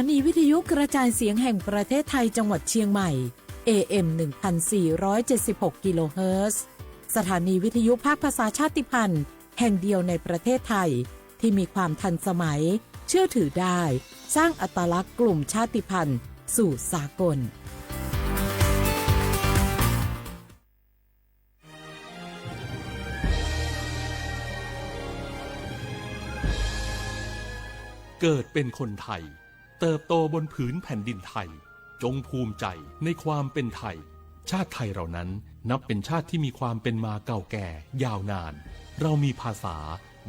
สถานีวิทยุกระจายเสียงแห่งประเทศไทยจังหวัดเชียงใหม่ เอ เอ็ม หนึ่งพันสี่ร้อยเจ็ดสิบหก กิโลเฮิรตซ์ สถานีวิทยุภาคภาษาชาติพันธุ์แห่งเดียวในประเทศไทย ที่มีความทันสมัย เชื่อถือได้ สร้างอัตลักษณ์กลุ่มชาติพันธุ์สู่สากล เกิดเป็นคนไทย เติบโตบนผืนแผ่นดินไทย จงภูมิใจในความเป็นไทย ชาติไทยเรานั้นนับเป็นชาติที่มีความเป็นมาเก่าแก่ยาวนาน เรามีภาษา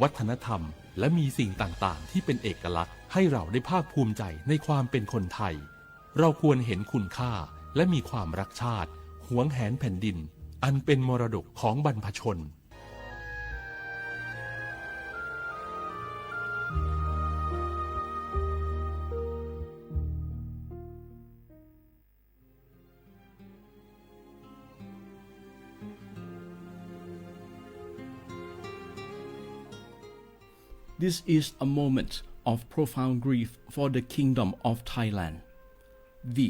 วัฒนธรรม และมีสิ่งต่างๆ ที่เป็นเอกลักษณ์ ให้เราได้ภาคภูมิใจในความเป็นคนไทย เราควรเห็นคุณค่า และมีความรักชาติ หวงแหนแผ่นดิน อันเป็นมรดกของบรรพชน This is a moment of profound grief for the Kingdom of Thailand. We,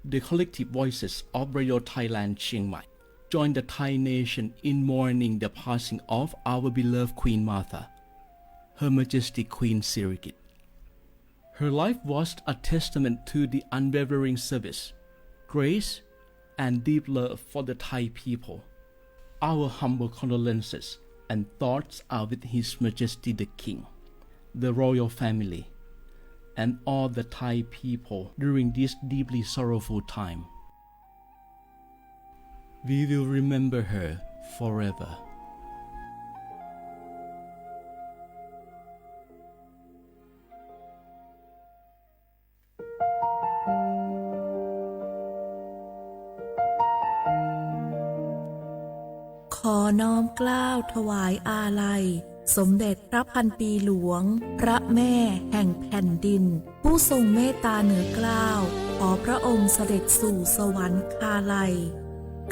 the collective voices of Radio Thailand Chiang Mai, join the Thai nation in mourning the passing of our beloved Queen Mother, Her Majesty Queen Sirikit. Her life was a testament to the unwavering service, grace, and deep love for the Thai people. Our humble condolences and thoughts are with His Majesty the King, the royal family, and all the Thai people during this deeply sorrowful time. We will remember her forever. ขอน้อมเกล้าถวายอาลัย สมเด็จพระพันปีหลวง พระแม่แห่งแผ่นดิน ผู้ทรงเมตตาเหนือเกล้า ขอพระองค์เสด็จสู่สวรรคาลัย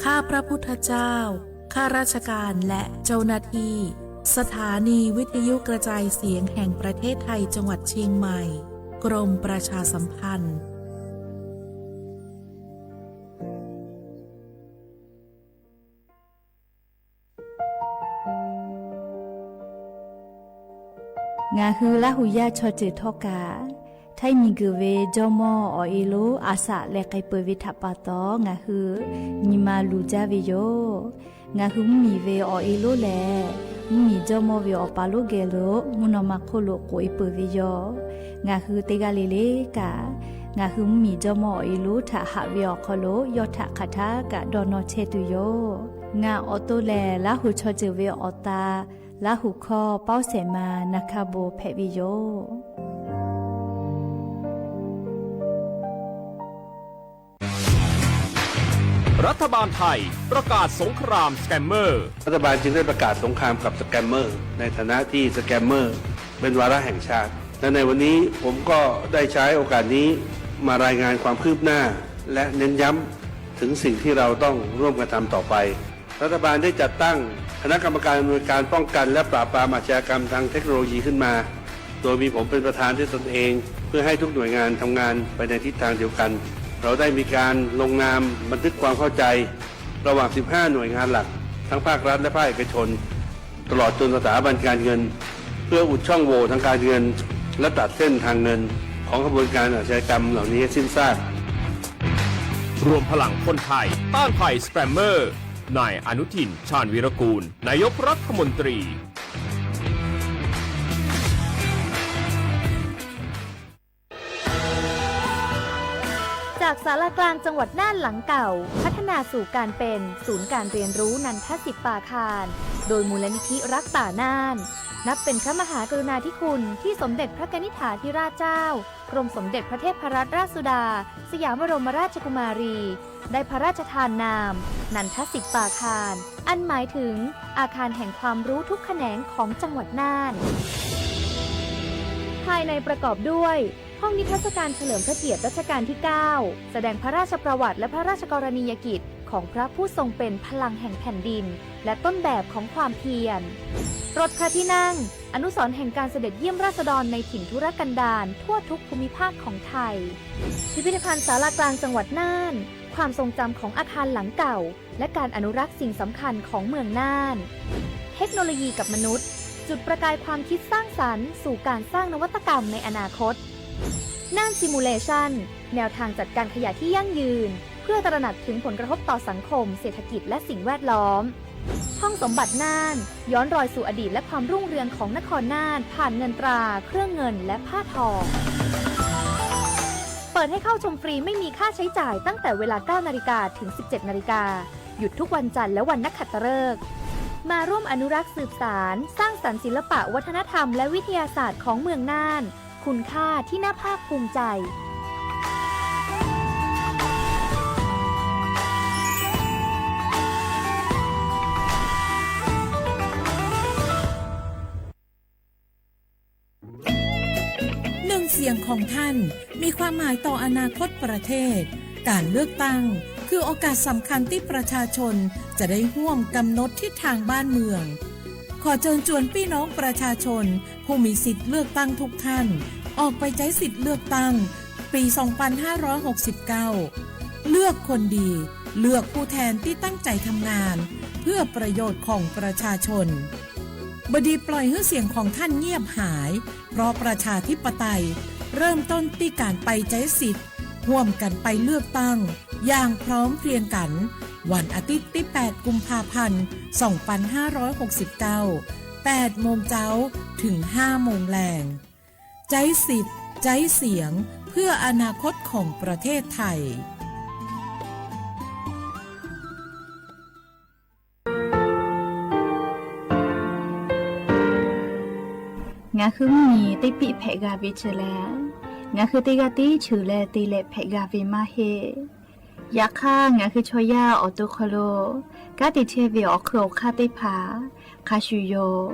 ข้าพระพุทธเจ้า ข้าราชการและเจ้าหน้าที่ สถานีวิทยุกระจายเสียงแห่งประเทศไทยจังหวัดเชียงใหม่ กรมประชาสัมพันธ์ Ngaˬ hui Laˇ huˍ yaˇ chaw ceuˬ htawˇ kaꞈ, htaiˇ miˬ guiˬ ve jawˇ mawˇ awˬ e lonˉ a shaꞈ leh k'ai peuˬ ve htaꞈ pa taw, ngaˬ hui nyi ma luˬ jaˇ ve yoˬ. Ngaˬ hui mvuhˇ miˬ ve awˬ e lonˉ lehˬ, mvuhˇ miˬ jawˇ mawˇ ve awˬ pa lonˉ geh lo mvuhˇ naw ma hk'oˆ lo k'oꞈ e peuˬ ve yoˬ. Ngaˬ hui teˇ g'aˇ le le kaꞈ, ngaˬ hui mvuhˇ miˬ jawˇ mawˇ awˬ e lonˉ htaꞈ haꞈ ve awˬ hk'aw lo yawˇ htaꞈ hk'aˬ htaˇ kaꞈ dawˇ nawˇ chehˇ tuˬ yoˬ. Ngaˬ awˬ to lehˬ, Laˇ huˍ chaw ceuˬ ve awˬ ta, Laˇ huˍ hkawˇ Pawˇ Sehˍ ma Na hkaˇ bon hpehꞈ ve yoˬ. รัฐบาลไทยประกาศสงครามสแกมเมอร์ รัฐบาลจึงได้ประกาศสงครามกับสแกมเมอร์ ในฐานะที่สแกมเมอร์เป็นวาระแห่งชาติ และในวันนี้ผมก็ได้ใช้โอกาสนี้มารายงานความคืบหน้า และเน้นย้ำถึงสิ่งที่เราต้องร่วมกันทำต่อไป รัฐบาลได้จัดตั้งคณะกรรมการอำนวยการป้องกันและปราบปรามอาชญากรรมทางเทคโนโลยีขึ้นมา โดยมีผมเป็นประธานด้วยตนเอง เพื่อให้ทุกหน่วยงานทำงานไปในทิศทางเดียวกัน เราได้มีการลงนามบันทึกความเข้าใจ ระหว่าง สิบห้า หน่วยงานหลัก ทั้งภาครัฐและภาคเอกชน ตลอดจนสถาบันการเงิน เพื่ออุดช่องโหว่ทางการเงิน และตัดเส้นทางเงินของขบวนการอาชญากรรมเหล่านี้ให้สิ้นซาก รวมพลังคนไทยต้านภัยสแกมเมอร์ นายอนุทิน ชาญวีรกูล นายกรัฐมนตรี จากศาลากลางจังหวัดน่านหลังเก่า พัฒนาสู่การเป็นศูนย์การเรียนรู้นันทสิทธิ์ปาคาร โดยมูลนิธิรักป่าน่าน นับเป็นพระมหากรุณาธิคุณที่สมเด็จพระกนิษฐาธิราชเจ้า กรมสมเด็จพระเทพรัตนราชสุดา สยามบรมราชกุมารี ได้พระราชทานนาม นันทสิทธิ์ปาคาร อันหมายถึงอาคารแห่งความรู้ทุกแขนงของจังหวัดน่าน ภายในประกอบด้วย ห้องนิทรรศการเฉลิมพระเกียรติรัชกาลที่ เก้า แสดงพระราชประวัติและพระราชกรณียกิจ ของพระผู้ทรงเป็นพลังแห่งแผ่นดิน และต้นแบบของความเพียร รถพระที่นั่ง อนุสรณ์แห่งการเสด็จเยี่ยมราษฎรในถิ่นทุรกันดารทั่วทุกภูมิภาคของไทย พิพิธภัณฑ์ศาลากลางจังหวัดน่าน ความทรงจำของอาคารหลังเก่า และการอนุรักษ์สิ่งสำคัญของเมืองน่าน เทคโนโลยีกับมนุษย์ จุดประกายความคิดสร้างสรรค์สู่การสร้างนวัตกรรมในอนาคต น่าน Simulation แนวทางจัดการขยะที่ยั่งยืน เพื่อตระหนักถึงผลกระทบต่อสังคม เศรษฐกิจ และสิ่งแวดล้อม ท่องสมบัติน่าน ย้อนรอยสู่อดีตและความรุ่งเรืองของนครน่าน ผ่านเงินตรา เครื่องเงิน และผ้าทอ เปิดให้เข้าชมฟรีไม่มีค่าใช้จ่ายตั้งแต่เวลา เก้านาฬิกา ถึง สิบเจ็ดนาฬิกา หยุดทุกวันจันทร์และวันนักขัตฤกษ์ มาร่วมอนุรักษ์สืบสาน สร้างสรรค์ศิลปะวัฒนธรรมและวิทยาศาสตร์ของเมืองน่าน คุณค่าที่น่าภาคภูมิใจ หนึ่งเสียงของท่านมีความหมายต่ออนาคตประเทศ การเลือกตั้งคือโอกาสสำคัญที่ประชาชนจะได้ร่วมกำหนดทิศทางบ้านเมือง ขอเชิญชวนพี่น้องประชาชนผู้มีสิทธิ์เลือกตั้งทุกท่าน ออกไปใช้สิทธิ์เลือกตั้งปี สองพันห้าร้อยหกสิบเก้า เลือกคนดี เลือกผู้แทนที่ตั้งใจทำงาน เพื่อประโยชน์ของประชาชน บดีปล่อยให้เสียงของท่านเงียบหาย เพราะประชาธิปไตยเริ่มต้นที่การไปใช้สิทธิ์ ร่วมกันไปเลือกตั้งอย่างพร้อมเพรียงกัน วันอาทิตย์ที่ แปด กุมภาพันธ์ สองพันห้าร้อยหกสิบเก้า แปด โมงเจ๊า ถึง ห้า โมงแลง ใจ๊สิทธิ์ ใจ๊เสียง เพื่ออนาคตของประเทศไทย Ngaˬ hui mvuhˇ miˬ teˇ piˆ hpehꞈ g'a ve chi lehˬ, ngaˬ hui teˇ g'aˇ tiˉ cheuˬ leh te leh hpehꞈ g'a ve maˇ heˆ. Yaꞈ hk'aˇ, ngaˬ hui chaw yaˇ awˬ to hk'aw lo kanˉ te chehˇ ve awˬ hk'eun awˬ hk'aˇ teˇ hpaˍ hk'a shuˍ yoˬ.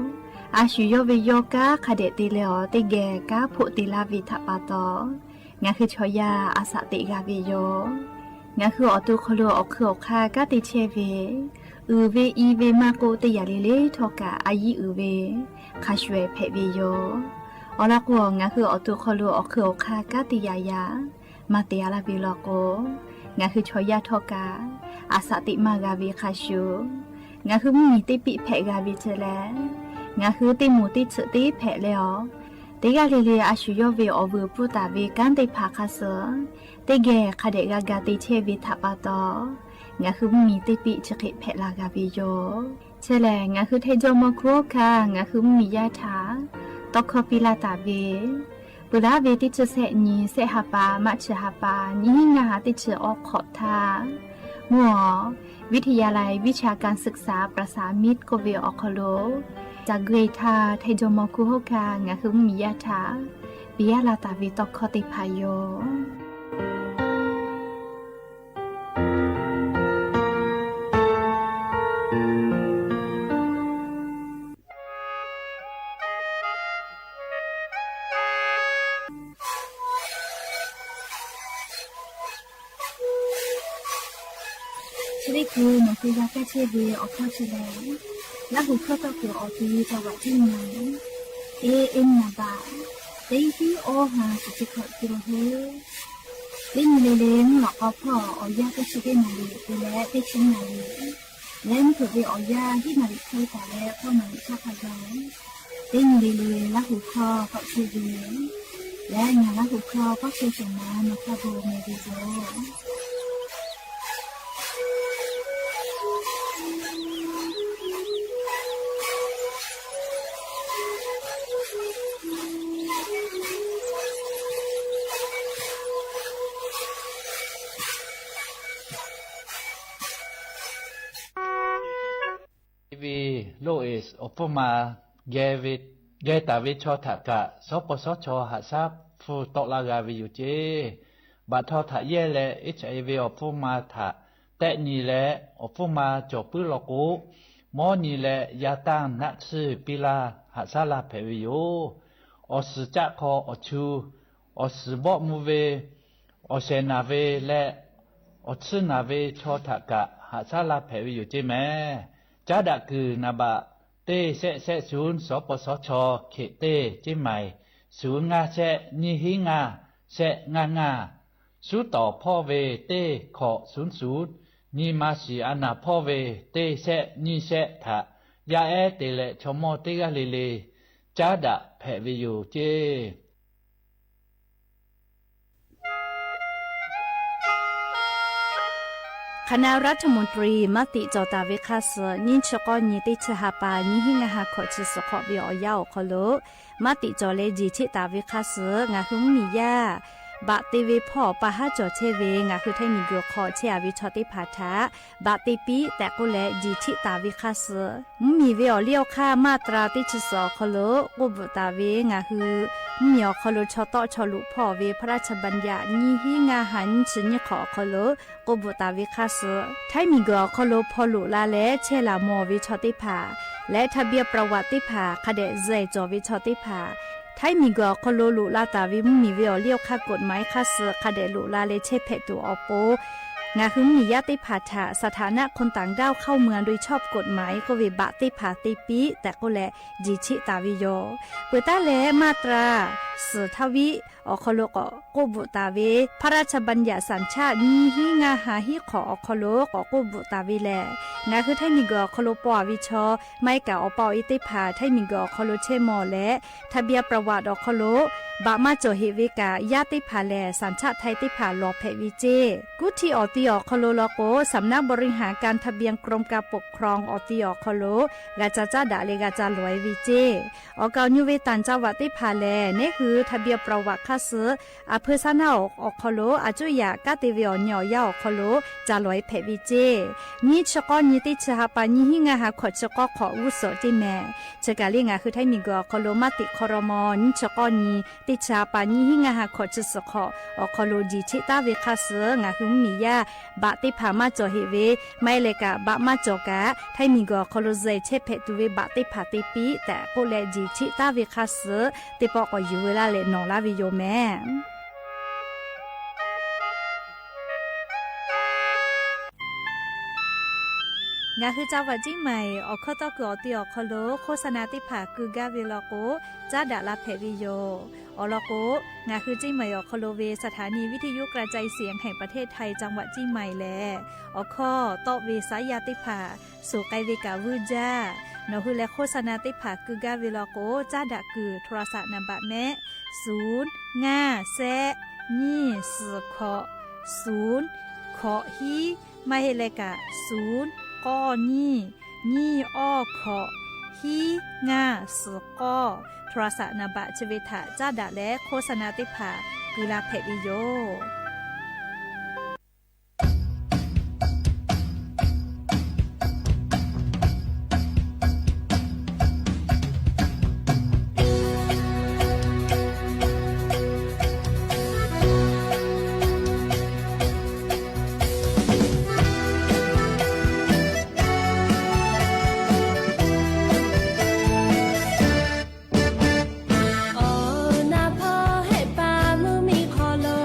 A shu yawˇ ve yawˇ kanˉ hk'a dehꞈ te leh awˬ teˇ geh kanˉ hpoˆ te laˇ ve htaꞈ pa taw, ngaˬ hui chaw yaˇ a shaꞈ teꞈ g'a ve yoˬ. Ngaˬ hui awˬ to hk'aw lo awˬ hk'eun awˬ hk'aˇ kanˉ te chehˇ ve, uiˍ ve i ve maˇ k'oˆ, teˇ yanˇ le le htawˇ kaꞈ a yiˉ uiˍ ve hk'a shuˍ ehˍ hpehꞈ ve yoˬ. Awˬ lawn k'o, ngaˬ hui awˬ to hk'aw lo awˬ hk'eun awˬ hk'aˇ kanˉ te yaꞈ yaꞈ maˇ te a laˇ ve law k'o, ngaˬ hui chaw yaˇ htawˇ kaꞈ a shaꞈ teꞈ maˇ g'a ve hk'a shuˍ, ngaˬ hui mvuhˇ miˬ teˇ piˆ hpehꞈ g'a ve chi lehˬ, ngaˬ hui teˇ moˍ teˇ tsuhꞈ teˇ hpehꞈ leh awˬ, teˇ g'aˇ le le a shu yawˇ ve awˬ vuiˬ pfuhˇ taˍ ve kanˉ teˇ hpaˍ hk'a suh teˇ geh hk'a dehꞈ g'a ga te chehˇ ve htaꞈ pa taw, ngaˬ hui mvuhˇ miˬ teˇ piˆ chi hk'e hpehꞈ la g'a ve yoˬ. Chi lehˬ, ngaˬ hui Htaiˇ jawˇmawˇ hkuˇ hawˉ hkanˇ ngaˬ hui mvuhˇ miˬ yaˇ htaꞈ tawˇ hkawˇ piˇ laˇ taˍ ve, peuˬ laˇ ve teˇ chi sehˆ nyi sehˆ ha pa maˇ chi ha pa nyiˇ hinˉ ngaˇ ha teˇ chi awˬ hk'awꞈ htaˇ, mvuhˇ awˬ วิทยาลัยวิชาการศึกษาประสานมิตร k'oˆ ve awˬ hk'aw lo ca guˇ e htaˇ, Htaiˇ jawˇmawˇ hkuˇ hawˉ hkanˇ ngaˬ hui mvuhˇ miˬ yaˇ htaꞈ piˇ laˇ taˍ ve tawˇ hkawˇ teˇ hpaˍ yoˬ. Chi teˇ hkui nawˬ hui g'a kaˇ chehˇ ve awˬ hkawˇ chi lehˬ, Laˇ huˍ hkawˇ tawˇ kuiˬ awˬ ti taw vaꞈ tiˉ nyi, e e naˍ baꞈ teˇ hiˉ awˇ ha shiˍ chi hkawꞈ kiˍ lo hui, teˇ nyi le le mvuhˇ lawꞈ k'aw hpawˇ awˬ yanˇ teˇ chi teˇ naˍ riˍ te leh teˇ chi naˍ riˍ, leh mvuhˇ hpeuꞈ ve awˬ yanˇ hiˉ naˍ riˍ hk'e taˍ leh hpawˇ naˍ riˍ chaˇ hk'a gaˬ, teˇ nyi le le Laˇ huˍ hkawˇ tawˆ chehˇ ve, leh ngaˬ Laˇ huˍ hkawˇ tawˆ chehˇ shehˍ ma nawˬ hk'a bon meh ve yoˬ. Ve loˇ e awˬ hpfuhˇ ma geh taˍ ve chaw htaꞈ kaꞈ, shawˉ pawˇ shawˉ chaw haꞈ shaˉ hpfuhˇ tawˆ laˇ g'a ve yoˬ ceˇ. Baꞈ htaw htaꞈ yehˇ leh HIV awˬ hpfuhˇ ma htaꞈ tehˆ nyi leh awˬ hpfuhˇ ma cawˬ puiˉ law k'o, mawˇ nyi leh yaˇ tanˇ naˆ tsuhˇ piˇ laˇ haꞈ shaˉ laˇ hpehꞈ ve yoˬ. Awˬ suhˍ caˆ hk'aw awˬ chu, awˬ suhˍ bawˆ mvuh ve, awˬ shehˍ naˍ ve leh awˬ chiˇ naˍ ve chaw htaꞈ kaꞈ haꞈ shaˉ la hpehꞈ ve yoˬ ceˇ mehˍ. Caˉ daꞈ kuiˬ naˍ baꞈ teˇ shehˆ shehˆ suˉ, sawˉ paw sawˉ chaw hk'e teˇ ceˇ maiˍ, suˉ ngaˇ shehˆ nyiˇ hinˉ ngaˇ shehˆ ngaˇ ngaˇ, suˉ tawˍ hpawˇ ve teˇ hkawꞈ suˉ suˉ, nyi ma shiˍ a naˍ hpawˇ ve teˇ shehˆ nyiˇ shehˆ htaꞈ yaˇ ehˉ te leh chaw mawˇ teˇ g'aˇ le le caˉ daꞈ hpehꞈ ve yoˬ ceˇ. คณะรัฐมนตรี maˇ tiꞈ cawˬ taˍ ve hk'aˇ suh nyiˇ chi k'awˇ nyi teˇ chi ha pa nyiˇ hinˉ ngaˇ ha hkawꞈ chi suhˍ hk'awꞈ ve awˬ yanˇ awˬ hk'aw lo maˇ tiꞈ cawˬ leh jeˬ cheˆ taˍ ve hk'aˇ suh ngaˬ hui mvuhˇmiˬ yaˇ baꞈ te ve hpawˇ pa haˉ cawˬ chehˇ ve ngaˬ hui Htaiˇ miˬguiˬ hk'aw chehˇ a ve chaw teˇ hpaˍ htaꞈ baꞈ te piˇ tehꞈ k'oˆ leh jeˬ cheˆ taˍ ve hk'aˇ suh mvuhˇmiˬ ve awˬ liˇ awˬ hk'aˇ maˇ tra teˇ chi suhˍ awˬ hk'aw lo k'oˆ bvuhꞈ taˍ ve ngaˬ hui mvuhˇmiˬ awˬ hk'aw lo chaw tawˆ chaw loꞈ hpawˇ ve พระราชบัญญัติ nyiˇ hinˉ ngaˇ ha nyiˇ chi nyiˇ hk'awꞈ awˬ hk'aw lo k'oˆ bvuhꞈ taˍ ve hk'aˇ suh Htaiˇ miˬguiˬ awˬ hk'aw lo hpaw loꞈ la leh chehˇ laˬ mawˬ ve chaw teˇ hpaˍ leh ทะเบียนประวัติ teˇ hpaˍ hk'a dehꞈ zuhꞈ cawˬ ve chaw teˇ hpaˍ Htaiˇ miˬguiˬ awˬ hk'aw lo loꞈ la taˍ ve mvuhˇmiˬ ve awˬ liˇ awˬ hk'aˇ กฎหมาย hk'aˇ suh hk'a dehꞈ loꞈ la leh chehˇ hpehꞈ tuˬ awˬ pon ngaˬ hui mvuhˇmiˬ yaˇ teˇ hpaˍ htaꞈ สถานะคนต่างด้าวเข้าเมืองโดยชอบกฎหมาย k'oˆ ve baꞈ teˇ hpaˍ te piˇ tehꞈ k'oˆ leh jeˬ cheˆ taˍ ve yoˬ. Peuˬ taˉ leh maˇ tra suhˍ htaˇ viˉ awˬ hk'aw lo k'awꞈ k'oˆ bvuhꞈ taˍ ve พระราชบัญญัติสัญชาติ nyiˇ hinˉ ngaˇ ha hiˉ hk'awꞈ awˬ hk'aw lo k'awꞈ k'oˆ bvuhꞈ taˍ ve lehˬ, ngaˬ hui Htaiˇ miˬguiˬ awˬ hk'aw lo paw a ve chaw maˇ heˆ kaꞈ awˬ pa awˬ e teˇ hpaˍ Htaiˇ miˬguiˬ awˬ hk'aw lo chehˇ mawˬ leh ทะเบียนประวัติ awˬ hk'aw lo baꞈ maˇ cawˬ heꞈ ve kaꞈ yaˇ teˇ hpaˍ lehˬ สัญชาติไทย teˇ hpaˍ lawˬ hpehꞈ ve ceˇ. Kuˇ htiˇ awˬ ti awˬ hk'aw lo law k'o สำนักบริหารการทะเบียน กรมการปกครอง awˬ ti awˬ hk'aw lo g'a ca caˇ daꞈ leh g'a ca lawˬ e ve ceˇ. Awˬ kaˍ awˬ nyi ve ต่างจังหวัด teˇ hpaˍ lehˬ, neˉ hui ทะเบียนประวัติ hk'aˇ suh a hpeu saˉ naˉ awˬ hk'aw lo a cuˇ yaꞈ kaˉ te ve awˬ nyi awˬ yanˇ awˬ hk'aw lo ca lawˬ e hpehꞈ ve ceˇ. Nyiˇ chi k'awˇ nyi teˇ chi ha pa nyiˇ hinˉ ngaˇ ha hkawꞈ chi k'awˇ hk'awꞈ g'uˇ suhˍ ceˇ mehˍ. Chi kaꞈ le ngaˬ hui Htaiˇ miˬguiˬ awˬ hk'aw lo maˇ tiꞈ hk'aw raw maw nyiˇ chi k'awˇ nyi teˇ chi ha pa nyiˇ hinˉ ngaˇ ha hkawꞈ chi suhˍ hk'awꞈ awˬ hk'aw lo jeˬ cheˆ taˉ ve hk'aˇ suh ngaˬ hui mvuhˇmiˬ yaˇ baꞈ teˇ hpaˍ maˇ cawˬ heꞈ ve maˇ heˆ leh kaꞈ baꞈ maˇ cawˬ kaꞈ Htaiˇ miˬguiˬ awˬ hk'aw lo zuhꞈ chehˇ hpehꞈ tuˬ ve baꞈ teˇ hpaˍ te piˇ tehꞈ k'oˆ leh jeˬ cheˆ taˉ ve hk'aˇ suh teˇ pawˆ k'awꞈ yuˬ ve laˇ leh nawˬ laˇ ve yoˬ mehˍ. Ngaˬ hui จังหวัดเชียงใหม่ awˬ hkawˇ tawˇ kuiˬ awˬ ti awˬ hk'aw lo โฆษณา teˇ hpaˍ keu gaˇ ve law k'o, caˉ daꞈ la hpehꞈ ve yoˬ. Awˬ lawn k'o, ngaˬ hui เชียงใหม่ awˬ hk'aw lo ve สถานีวิทยุกระจายเสียงแห่งประเทศไทย จังหวัดเชียงใหม่ lehˬ, awˬ hkawˇ tawˆ ve saˉ yaˇ teˇ hpaˍ suhˍ k'ai ve kaꞈ vuiˇ jaˇ. Nawˬ hui leh โฆษณา teˇ hpaˍ keu gaˇ ve law k'o, caˉ daꞈ kuiˬ โทรศัพท์ naˍ baꞈ mehˆ ศูนย์ ngaˇ แซะ nyiˇ suhˍ hkawꞈ ศูนย์ hkawꞈ hiˉ, maˇ heˆ leh kaꞈ ศูนย์ k'awˇ nyiˇ, nyiˇ awˇ hkawꞈ, hiˉ ngaˇ suhˍ k'awˇ โทรศัพท์ naˍ baꞈ chi ve htaꞈ caˉ daꞈ leh โฆษณา teˇ hpaˍ keu la hpehꞈ ve yoˬ. Awˬ naˍ hpawˇ hehˆ paˍ mvuhˇmiˬ hk'aw lo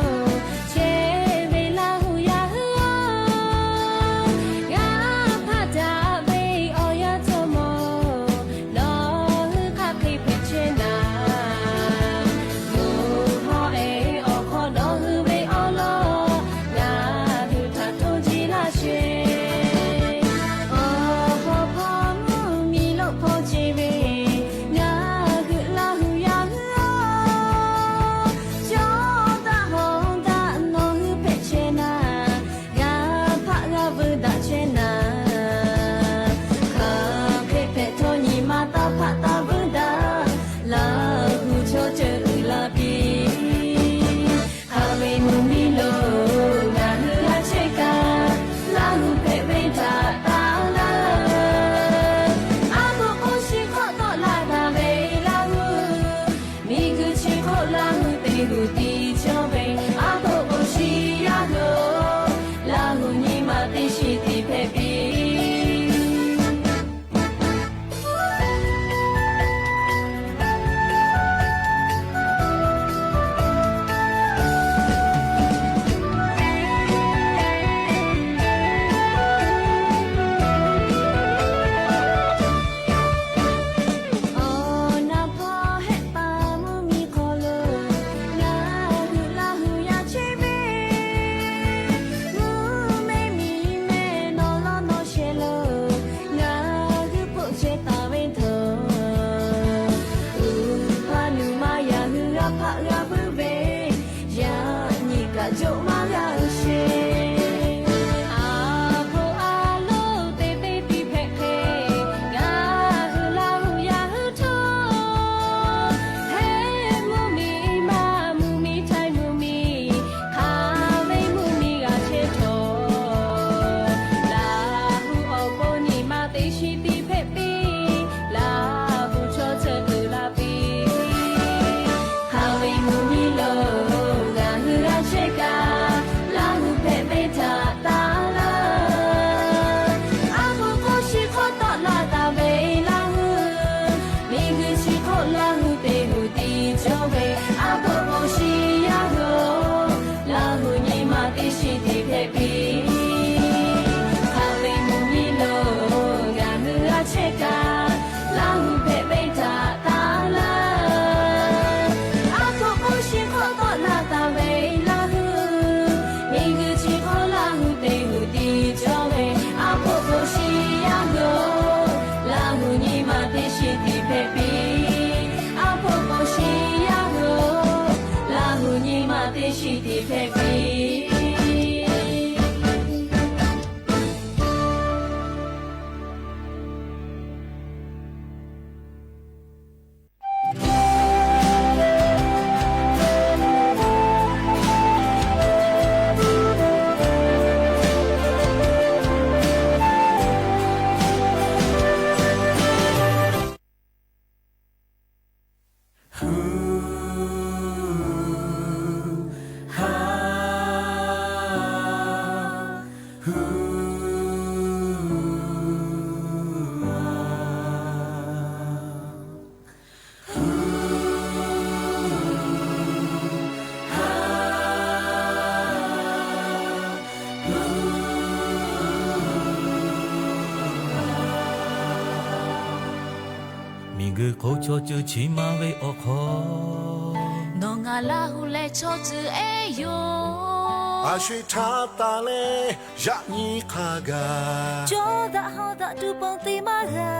G'uiˬ k'o chaw ceuˬ chi maˇ ve awˬ hk'aw, nawˬ ngaˬ Laˇ huˍ leh chaw ceuˬ ehˉ yoˬ. A shu-e htaˇ taˍ leh yaꞈ nyi hk'a gaˬ, cawˇ daꞈ haw daꞈ tuˬ ponˬ te maˇ g'a.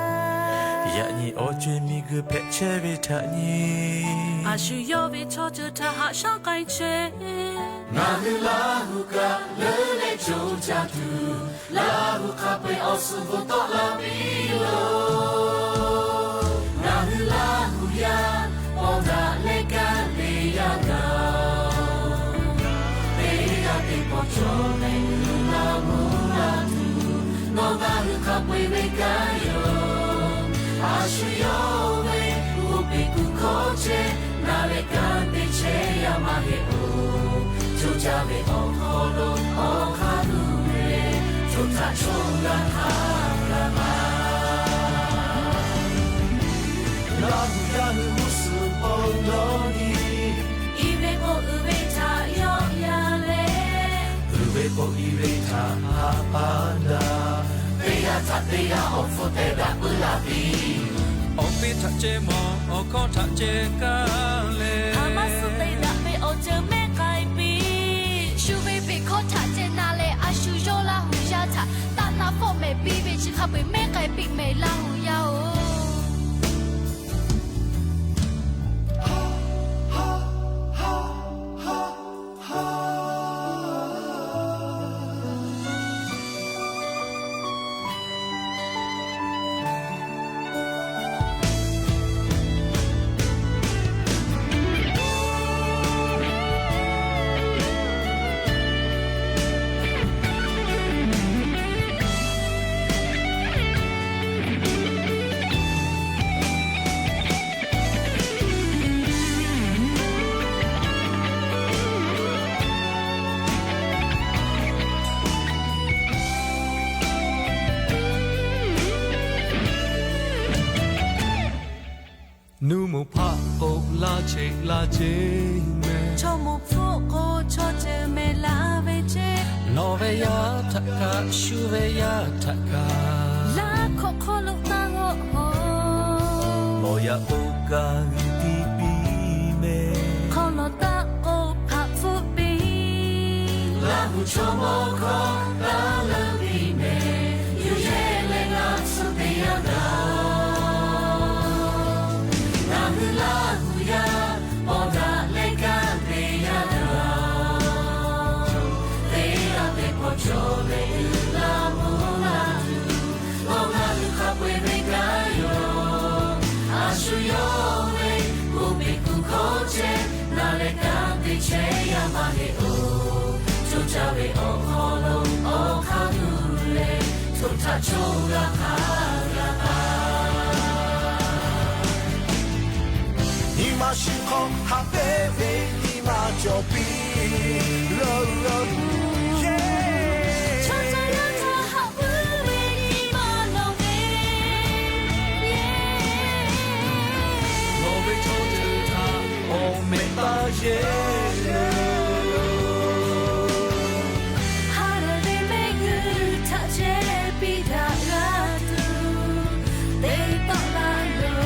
Yaꞈ nyi awˬ co-e miˬguiˬ hpehꞈ chehˇ ve htaꞈ nyi, a shu yawˇ ve chaw ceuˬ htaꞈ haꞈ shaˉ k'ai chehˇ. Ngaˬ hui Laˇ huˍ kaꞈ leuˉ leh co caˇ tuˬ, Laˇ huˍ hk'a peu-eˬ awˬ suhˍ bvuhꞈ tawˆ la piˇ loˬ. Ngaˬ hui Laˇ huˍ yaˇ paw daꞈ leh kanˉ te yaˇ gaˬ-oˬ. Teˇ g'aˇ teˇ pawˆ cawˬ leh g'uiˬ la mvuhˇ la tuˬ, nawˬ ngaˬ hui hk'a peu-eˬ ve kanˉ yoˬ. A shu yawˇ ve g'oˇ peˬ kuˬ hkawˇ chehˇ, na leh kanˉ te chehˇ yaˇ maˇ heˆ-oˬ. Co caˇ ve awˬ hk'aw lo awˬ hk'aˇ tuˬ ve, co htaꞈ co g'a hk'a gaˬ ma. Laˇ huˍ yaˇ hui g'uˇ suhˍ paw nawˉ nyi, i ve k'o uiˍ ve htaꞈ yawˆ yan leh, uiˍ ve k'o i ve htaꞈ haꞈ pa daꞈ. Teˇ g'aˇ htaꞈ teˇ g'aˇ awˬ hpfuhˇ te daꞈ puiˉ la piˇ. Awˬ piˇ htaꞈ ceh mawˬ, awˬ hkawˇ htaꞈ ceh kaˇ leh, a maˇ suh te daꞈ ve awˬ ceuˬ mehˉ k'ai piˇ. Shu ve peˬ hkawˇ htaꞈ ceh na leh, a shu yawˇ Laˇ huˍ yaˇ htaꞈ taˇ na fawˆ mehˍ piˇ ve chi hk'a peu-eˬ mehˉ k'ai piˇ mehˍ Laˇ huˍ yaˇ-oˬ. Nuˇ moˍ hpaˆ k'o laˇ cheꞈ laˇ ceˇ mehˍ. Chaw moˍ hpfuhˆ k'o chaw ceuˬ mehˍ la ve ceˇ. Lawˬ ve yaˇ htaꞈ kaꞈ, shu ve yaˇ htaꞈ kaꞈ, laˇ hk'awꞈ hk'aw lo taˇ g'awˆ hawˬ. Lawˬ yaꞈ k'o kaꞈ g'uiˬ tiˇ piˇ mehˍ. Hk'aw lawˬ taˆ k'o hpaꞈ hpfuhˆ piˇ. Laˇ huˍ chaw mawˇ hkawˇ taˇ leuˉ piˇ mehˍ. Yuˬ yehˇ leh ngaˬ tcuh te yaˇ gaˬ-oˬ. Ngaˬ hui Laˇ huˍ yaˇ paw daꞈ leh kanˉ te yaˇ gaˬ-oˬ. Teˇ g'aˇ teˇ pawˆ cawˬ leh g'uiˬ la mvuhˇ la tuˬ, nawˬ ngaˬ hui hk'a peu-eˬ ve kanˉ yoˬ. A shu yawˇ ve g'oˇ peˬ kuˬ hkawˇ chehˇ, na leh kanˉ te chehˇ yaˇ maˇ heˆ-oˬ. Co caˇ ve awˬ hk'aw lo awˬ hk'aˇ tuˬ leh, co htaꞈ co g'a hk'a gaˬ taˍ. Nyi ma shu hk'aw haꞈ pehnˇ ve nyi ma cawˬ piˇ. Chaw caˇ yaˇ htaꞈ haꞈ puiˉ ve nyi ma lawˬ ve, lawˬ ve chaw ceuˬ htaꞈ awˬ mehˍ taˇ yehˇ. Ha lehˬ ve mehˆ g'uˇ htaꞈ chehˇ piˇ daꞈ g'a tuˬ te tawˆ la loˬ.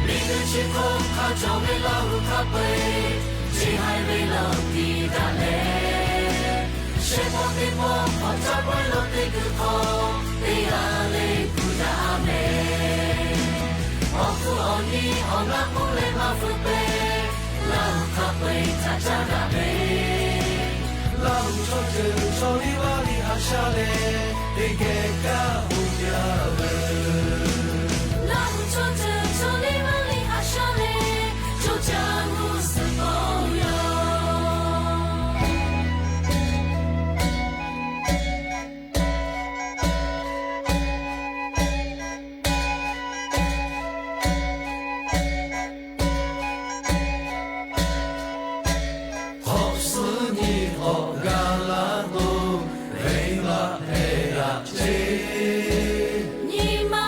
Miˬguiˬ chi hk'oˆ hk'a cawˬ ve Laˇ huˍ hk'a peu-eˬ, chi haiˬ ve lawˬ tiˍ daꞈ leh, shehˆ pawˆ teˇ pawˆ hk'awꞈ caˇ pawehˇ lo teˇ g'uiˬ hk'aw, teˇ g'aˇ le kuˬ daꞈ a mehˍ. Awˬ hkuˇ awˬ nyi awˬ g'aˇ k'oˆ leh maˇ feu pehˍ, Laˇ huˍ hk'a peu-eˬ htaꞈ caˇ daꞈ ve, Laˇ huˍ chaw ceuˬ chaw liˇ vaˇ liˇ haꞈ shaˉ leh, teˇ geh kaˇ hoꞈ yaˇ ve. Laˇ huˍ chaw ceuˬ chaw liˇ vaˇ liˇ haꞈ shaˉ leh, co caˇ g'uˇ suhˍ k'aw yoˬ. K'awꞈ suhˉ nyi k'awꞈ g'a laˇ k'o, venˇ baˆ hpehꞈ yaꞈ ceˇ. Nyi ma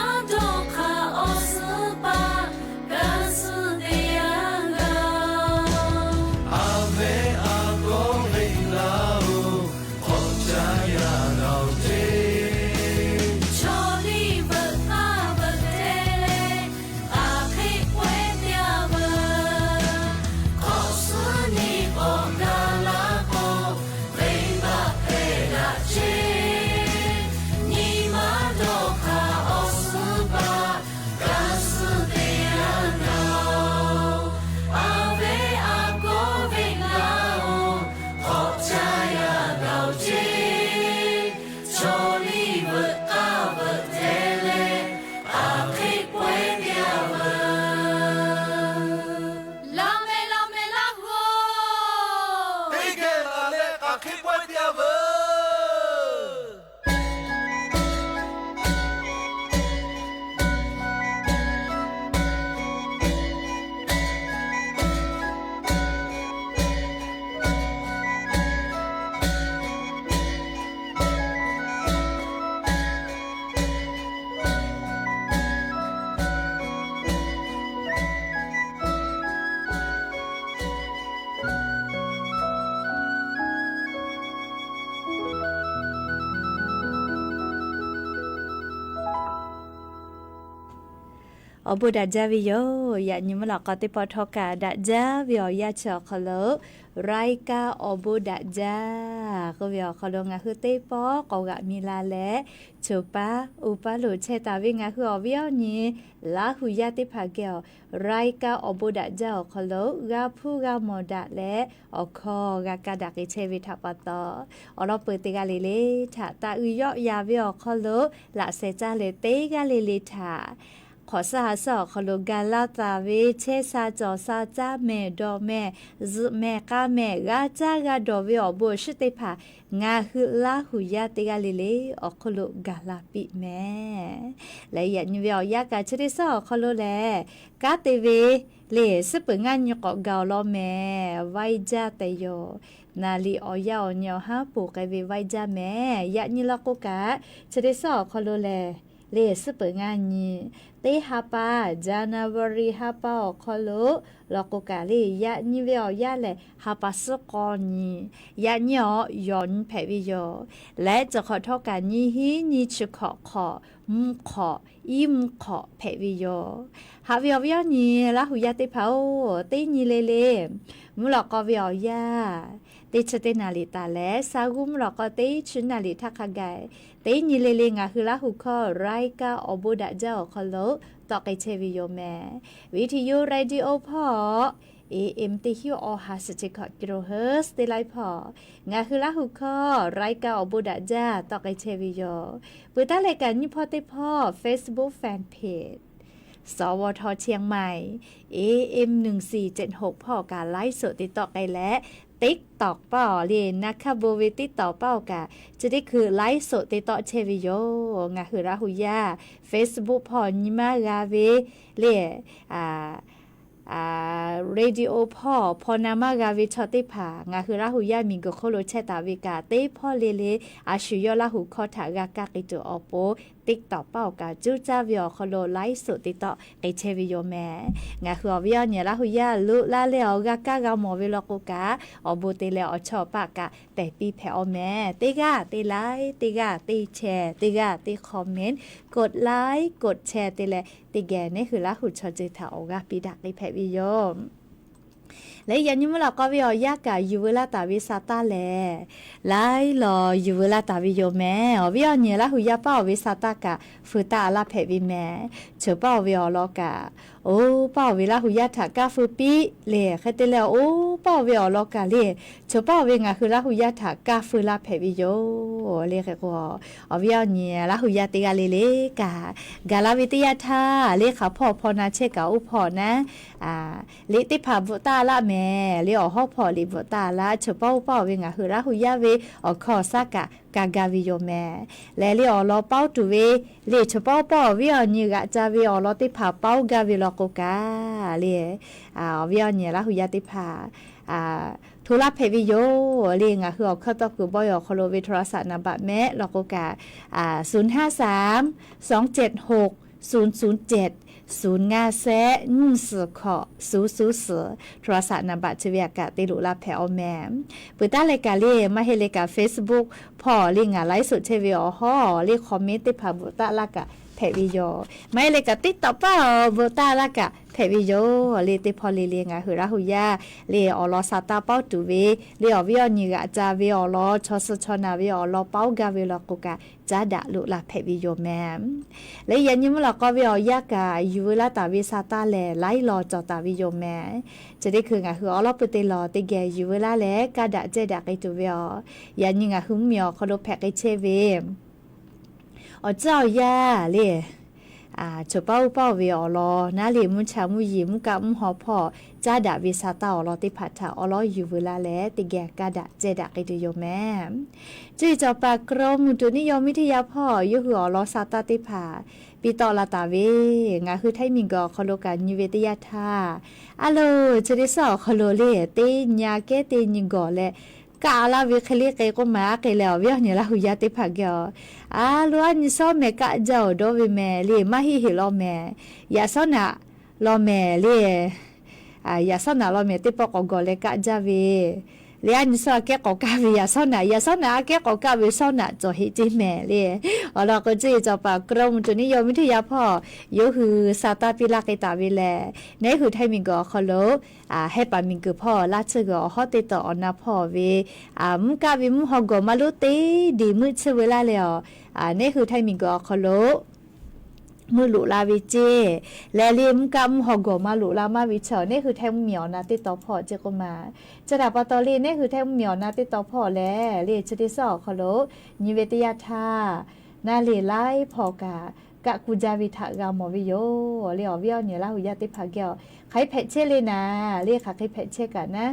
Awˬ bon daꞈ jaˇ ve yoˬ. Yaꞈ nyi mvuhˇ lawꞈ k'aw teˇ pawˆ htawˇ kaꞈ daꞈ jaˇ ve awˬ yanˇ chi awˬ hk'aw lo รายการ awˬ bon daꞈ jaˇ k'oˆ ve awˬ hk'aw lo ngaˬ hui teˇ pawˆ k'awꞈ g'aꞈ mi la leh, choˬ paˉ uˍ paˉ lo chehˇ taˍ ve ngaˬ hui awˬ viˉ awˬ nyi Laˇ hu yaˇ teˇ hpaˍ geh awˬ รายการ awˬ bon daꞈ jaˇ awˬ hk'aw lo g'a hpuˇ g'a mawˬ daꞈ leh awˬ hkawˇ g'a kaˇ daꞈ k'ai chehˇ ve htaꞈ pa taw, awˬ lawn peuˬ teˇ g'aˇ le le htaꞈ taˍ uiˍ yawˆ yan ve awˬ hk'aw lo laꞈ sheh caˇ leh teˇ g'aˇ le le htaꞈ hk'awꞈ suhˉ ha suhˉ awˬ hk'aw lo gaˬ la taˍ ve chehˇ sha cawˬ sha caˇ mehˍ dawˬ mehˍ zuhꞈ mehˍ k'a mehˍ g'a caˇ g'a dawˬ ve awˬ bon awˬ shiˉ teˇ hpaˍ ngaˬ hui Laˇ hu yaˇ teˇ g'aˇ le le awˬ hk'aw lo gaˬ la piˇ mehˍ. Leh yaꞈ nyi ve awˬ yanˇ kaꞈ chi teˇ suhˉ awˬ hk'aw lo lehˬ, kanˉ te ve le suhˉ peuˬ ngaˇ nyi k'awꞈ gaˬ awˬ lawn mehˍ vaiˇ jaˇ tehꞈ yoˬ. Naˍ liꞈ awˬ yanˇ awˬ nyi awˬ haˉ poˬ k'ai ve vaiˇ jaˇ mehˍ. Yaꞈ nyi law k'o kaꞈ chi teˇ suhˉ awˬ hk'aw lo lehˬ, le suhˉ peuˬ ngaˇ nyi teˇ ha pa, January ha pa awˬ hk'aw lo law k'o kaꞈ le yaꞈ nyi ve awˬ yanˇ lehˬ ha pa suhˉ k'awˇ nyi, yaꞈ nyi awˬ yawˬ nyi hpehꞈ ve yoˬ. Leh cawˬ hk'awꞈ htawˇ kaꞈ nyi hiˉ nyi chi hkawꞈ hk'awꞈ mvuhˇ hk'awꞈ iˉ mvuhˇ hk'awꞈ hpehꞈ ve yoˬ. Haꞈ ve awˬ viˉ awˬ nyi Laˇ hu yaˇ teˇ hpaˍ-oˬ, teˇ nyi le le mvuhˇ lawꞈ k'aw ve awˬ yanˇ teˇ chi teˇ naˍ liꞈ taˍ leh, sa g'uˇ mvuhˇ lawꞈ k'aw teˇ chi naˍ liꞈ htaˇ hk'a gaˬ, teˇ nyi le le ngaˬ hui Laˇ hu hkawˇ รายการ awˬ bon daꞈ jaˇ awˬ hk'aw lo tawˆ k'ai chehˇ ve yoˬ mehˍ. วิทยุ radio hpawˇ A M teˇ hinˉ awˬ ha suhˍ chi hkawꞈ กิโลเฮิรตซ์ teˇ laiˉ hpawˇ ngaˬ hui Laˇ hu hkawˇ รายการ awˬ bon daꞈ jaˇ tawˆ k'ai chehˇ ve yoˬ. Peuˬ taˉ leh kaꞈ nyiˇ hpawˇ teˇ hpawˇ Facebook fan page สวท เชียงใหม่ A M หนึ่งสี่เจ็ดหก hpawˇ kaꞈ ไลฟ์สด te tawˆ k'ai leh, TikTok paˇ awˬ le naˍ hkaˇ bon ve TikTok paˇ awˬ kaꞈ chi teˇ hkui ไลฟ์สด te tawˆ chehˇ ve yoˬ. Ngaˬ hui Laˇ hu yaˇ Facebook hpawˇ nyi maˇ g'a ve le radio hpawˇ hpaw na maˇ g'a ve chaw teˇ hpaˍ ngaˬ hui Laˇ hu yaˇ miˬguiˬ hk'oˆ lo chehˇ taˍ ve kaꞈ teˇ hpawˇ le le a shu yawˇ Laˇ hu hkawˇ htaꞈ g'a kaˇ k'ai tuˬ awˬ pon TikTok paˇ awˬ kaꞈ cuˇ caˇ ve awˬ hk'aw lo ไลฟ์สด te tawˆ k'ai chehˇ ve yoˬ mehˍ. Ngaˬ hui awˬ viˉ awˬ nyi Laˇ hu yaˇ loꞈ la leh awˬ g'a kaˇ g'a mawˬ ve law k'o kaꞈ, awˬ bon te leh awˬ chawˇ paˆ kaꞈ tehˬ piˇ hpehꞈ-aw mehˍ. Teˇ g'aˇ teˇ like, teˇ g'aˇ teˇ share, teˇ g'aˇ teˇ comment, กดไลค์ กดแชร์ te leh teˇ geh neˉ hui Laˇ hu chaw ceuˬ htaꞈ awˬ g'aˇ piˇ daꞈ k'ai hpehꞈ ve yoˬ. Leh yaꞈ nyi mvuhˇ lawꞈ k'aw ve awˬ yanˇ kaꞈ yuˬ veu laˇ taˍ ve sa taˇ lehˬ, laiˉ lawˬ yuˬ veu laˇ taˍ ve yoˬ mehˍ. Awˬ viˉ awˬ nyi Laˇ hu yaˇ paˇ awˬ ve sa taˇ kaꞈ feu taˇ laˇ hpehꞈ ve mehˍ. Cheuˬ paˇ awˬ ve awˬ lawn kaꞈ, oˇ paˇ awˬ ve Laˇ hu yaˇ htaꞈ kaˇ feu piˇ le hk'e te leh, oˇ paˇ awˬ ve awˬ lawn kaꞈ le, cheuˬ paˇ awˬ ve ngaˬ hui Laˇ hu yaˇ htaꞈ kaˇ feu laˇ hpehꞈ ve yoˬ le. Hk'e k'o, awˬ viˉ awˬ nyi Laˇ hu yaˇ teˇ g'aˇ le le kaꞈ, gaˬ la ve teˇ yanˇ htaˇ le hk'aˬ hpawˇ hpaw na chehˇ kaꞈ oˇ hpawˇ naˉ, liꞈ teˇ hpaˍ bvuhꞈ taˇ laˇ mehˍ. Liꞈ awˬ hawˉ hpawˇ liꞈ bvuhꞈ taˇ laˇ, cheuˬ paˇ oˇ paˇ awˬ ve ngaˬ hui Laˇ hu yaˇ ve awˬ hkawˇ awˬ shaˉ kaꞈ ka gaˇ ve yoˬ mehˍ. Lehˬ liꞈ awˬ lawn paoˇ tuˬ ve, liꞈ cheuˬ paˇ oˇ paˇ awˬ viˉ awˬ nyi g'aꞈ ca ve awˬ lawn teˇ hpaˍ paoˇ gaˇ ve law k'o kaꞈ le, awˬ viˉ awˬ nyi Laˇ hu yaˇ teˇ hpaˍ hto laˇ hpehꞈ ve yoˬ le. Ngaˬ hui awˬ hkawˇ tawˇ kuiˬ bawˇ ve awˬ hk'aw lo ve โทรศัพท์ naˍ baꞈ mehˆ law k'o kaꞈ, ศูนย์ห้าสาม สองเจ็ดหก ศูนย์ศูนย์เจ็ด ศูนย์ ngaˇ shehˆ nyiˇ suhˍ hkawꞈ suˍ suˍ suhˍ โทรศัพท์ naˍ baꞈ chi ve aꞈ kaꞈ te loꞈ la hpehꞈ-aw mehˍ. Peuˬ taˉ leh kaꞈ le maˇ heˆ leh kaꞈ Facebook hpawˇ le ngaˬ ไลฟ์สด chehˇ ve awˬ hawˉ le comment teˇ hpaˍ bvuhꞈ taˇ laˇ kaꞈ hpehꞈ ve yoˬ. Maˇ heˆ leh kaꞈ TikTok paˇ bvuhꞈ taˇ laˇ kaꞈ hpehꞈ ve yoˬ le. Teˇ hpawˇ le le ngaˬ hui Laˇ hu yaˇ le awˬ lawn sa taˇ paoˇ tuˬ ve le awˬ viˉ awˬ nyi g'aꞈ ca ve awˬ lawn, chaw suh chaw naˬ ve awˬ lawn paoˇ gaˇ ve law k'o kaꞈ, caˉ daꞈ loꞈ la hpehꞈ ve yoˬ mehˍ. Leh yaꞈ nyi mvuhˇ lawꞈ k'aw ve awˬ yanˇ kaꞈ yuˬ veu laˇ taˍ ve sa taˇ lehˬ, laiˉ lawˬ cawˬ taˍ ve yoˬ mehˍ. Chi teˇ hkui ngaˬ hui awˬ lawn pui te lawˬ teˇ geh yuˬ veu laˇ leh kaˇ daꞈ cehˇ daꞈ k'ai tuˬ ve aˬ. Yaꞈ nyi ngaˬ hui mvuhˇmiˬ awˬ hk'aw lo hpehꞈ k'ai chehˇ ve awˬ ciˉ awˬ yanˇ le, cheuˬ paˇ oˇ paˇ oˇ ve awˬ lawn naˉ le, mvuhˇ cha mvuhˇ yeˬ mvuhˇ kaˆ mvuhˇ haw hpawˇ caˉ daꞈ ve sa taˇ awˬ lawn teˇ hpaˍ htaꞈ awˬ lawn yuˬ veu la leh teˇ geh kaˇ daꞈ cehˇ daꞈ k'ai tuˬ yoˬ mehˍ. Cuˇ yiˍ cawˬ paˍ กรมอุตุนิยมวิทยา hpawˇ yawˇ hui awˬ lawn sa taˇ teˇ hpaˍ piˇ tawˆ la taˍ ve, ngaˬ hui Htaiˇ miˬguiˬ awˬ hk'aw lo kaꞈ nyi ve teˇ yanˇ htaˇ, a loˬ chi teˇ suhˉ awˬ hk'aw lo le teˇ nyi kehˉ teˇ nyi gawˬ leh kaˆ laˇ ve hk'e le k'e k'oˆ ma aˉ hk'e leh awˬ viˉ awˬ nyi Laˇ hu yaˇ teˇ hpaˍ geh awˬ, a loˬ a nyi shawˉ mehˍ kaˆ jaˇ-oˬ dawˇ ve mehˍ le, maˇ heˆ heˆ law mehˍ, yaꞈ shawˉ naꞈ law mehˍ le. Yaꞈ shawˉ naꞈ law mehˍ teˇ pawˆ k'awꞈ gawˬ leh kaˆ jaˇ ve le. A nyi shawˉ aꞈ kehˉ k'awꞈ kaˆ ve yaꞈ shawˉ naꞈ, yaꞈ shawˉ naꞈ aꞈ kehˉ k'awꞈ kaˆ ve shawˉ naꞈ cawˬ heˆ ceˇ mehˍ le. Awˬ lawn k'o, cuˇ yiˍ cawˬ paˍ กรมอุตุนิยมวิทยา hpawˇ yawˇ hui sa taˇ piˇ laˇ k'ai taˍ ve lehˬ, neˉ hui htaiˇ miˬguiˬ awˬ hk'aw lo heh paˍ miˬguiˬ hpawˇ laˇ tsuhˇ g'uiˬ awˬ hawˉ teˇ tawꞈ awˬ na hpawˇ ve mvuhˇ kaˆ ve mvuhˇ haw gawˬ maˇ lonˉ teˇ diˬ meuˆ tsuhˇ ve laˇ leh, neˉ hui htaiˇ miˬguiˬ awˬ hk'aw lo meuˆ loꞈ la ve ceˇ. Leh le mvuhˇ kaˆ mvuhˇ haw gawˬ maˇ loꞈ la maˇ ve chaw neˉ hui htaiˇ mvuhˇ miˬ awˬ na teˇ taw hpawˇ ceˇ k'oˆ ma. Chi htaꞈ pa taw le neˉ hui htaiˇ mvuhˇ miˬ awˬ na teˇ taw hpawˇ lehˬ, le chi teˇ suhˉ awˬ hk'aw lo nyi ve teˇ yanˇ htaˇ, naˉ le laiˉ hpawˇ kaꞈ kaˆ kuˇ jaˇ ve htaꞈ g'a mawˬ ve yoˬ. Le awˬ viˉ awˬ nyi Laˇ huˍ yaˇ teˇ hpaˍ geh a, hk'aˬ hk'e hpehꞈ chehˇ le naˍ, le hk'aˬ hk'e hpehꞈ chehˇ kaꞈ naˉ,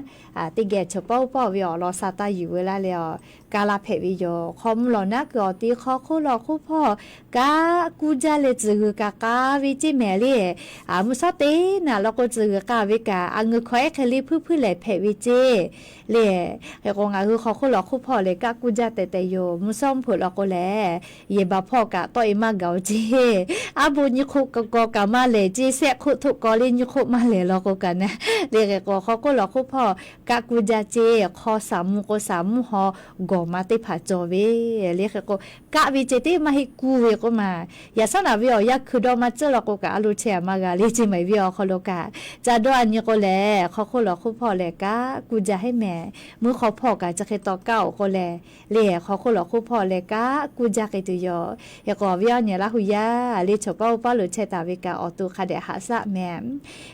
teˇ geh chaw paˇ oˇ paˇ ve awˬ lawn sa taˇ yuˬ ve laˇ leh, a, ka la hpehꞈ ve yoˬ. Hk'aw mvuh lawˬ naˉ kuiˬ awˬ ti hk'aw hk'oˆ lawˬ hk'oˆ hpawˇ kaˆ kuˇ jaˇ leh tcuhˬ g'uiˬ kaꞈ k'a ve ceˇ mehˍ le. Mvuhˇ shawˉ teˇ naˍ law k'o, tcuhˬ g'uiˬ k'a ve kaꞈ a ngeuˍ hkawꞈ ehˉ hk'e le hpuiˇ hpuiˇ lehˬ hpehꞈ ve ceˇ. Le, hk'e k'o ngaˬ hui hk'aw hk'oˆ lawˬ hk'oˆ hpawˇ lehˬ kaˆ kuˇ jaˇ tehꞈ tehꞈ yoˬ. Mvuhˇ shawˉ mvuhˇ hpeuꞈ law k'o lehˬ, yehˬ baˬ hpawˇ kaꞈ tawˆ e maˇ gaˬ oˬ ceˇ. Aˉ bo nyiˇ hk'oˆ kaw kaw kaꞈ maˇ lehˬ ceˇ, sehˆ hk'oˆ htoˆ kaw le nyiˇ hk'oˆ maˇ lehˬ law k'o kaꞈ naˉ, le hk'e k'o hk'aw hk'oˆ lawˬ hk'oˆ hpawˇ kaˆ kuˇ jaˇ ceˇ. Hk'aw shaˍ mvuh k'o shaˍ mvuhˇ haw gawˬ ma teˇ hpaˍ cawˬ ve, le hk'e k'o kaˆ ve ceh teˇ maˇ heˆ kuˇ ve k'oˆ ma. Yaꞈ shawˉ naˍ ve awˬ yanˇ hkui dawˇ maˇ tcuhˉ law k'o kaꞈ a lo chehˇ a maˇ g'a le ceˇ mehˍ ve awˬ hk'aw lo kaꞈ. Ca dawˇ a nyi k'o lehˬ, hk'aw hk'oˆ lawˬ hk'oˆ hpawˇ lehˬ kaˆ kuˇ jaˇ heˆ mehˍ. Mvuhˇ hk'aw hpawˇ kaꞈ chi hk'e taw kaˆ oˬ k'o lehˬ, le hk'aw hk'oˆ lawˬ hk'oˆ hpawˇ lehˬ kaˆ kuˇ jaˇ k'ai tuˬ yoˬ. Hk'e k'o awˬ viˉ awˬ nyi Laˇ huˍ yaˇ le chaw paˇ oˇ paˇ lo chehˇ taˍ ve kaꞈ awˬ to hk'a dehꞈ haꞈ shaˆ mehˍ.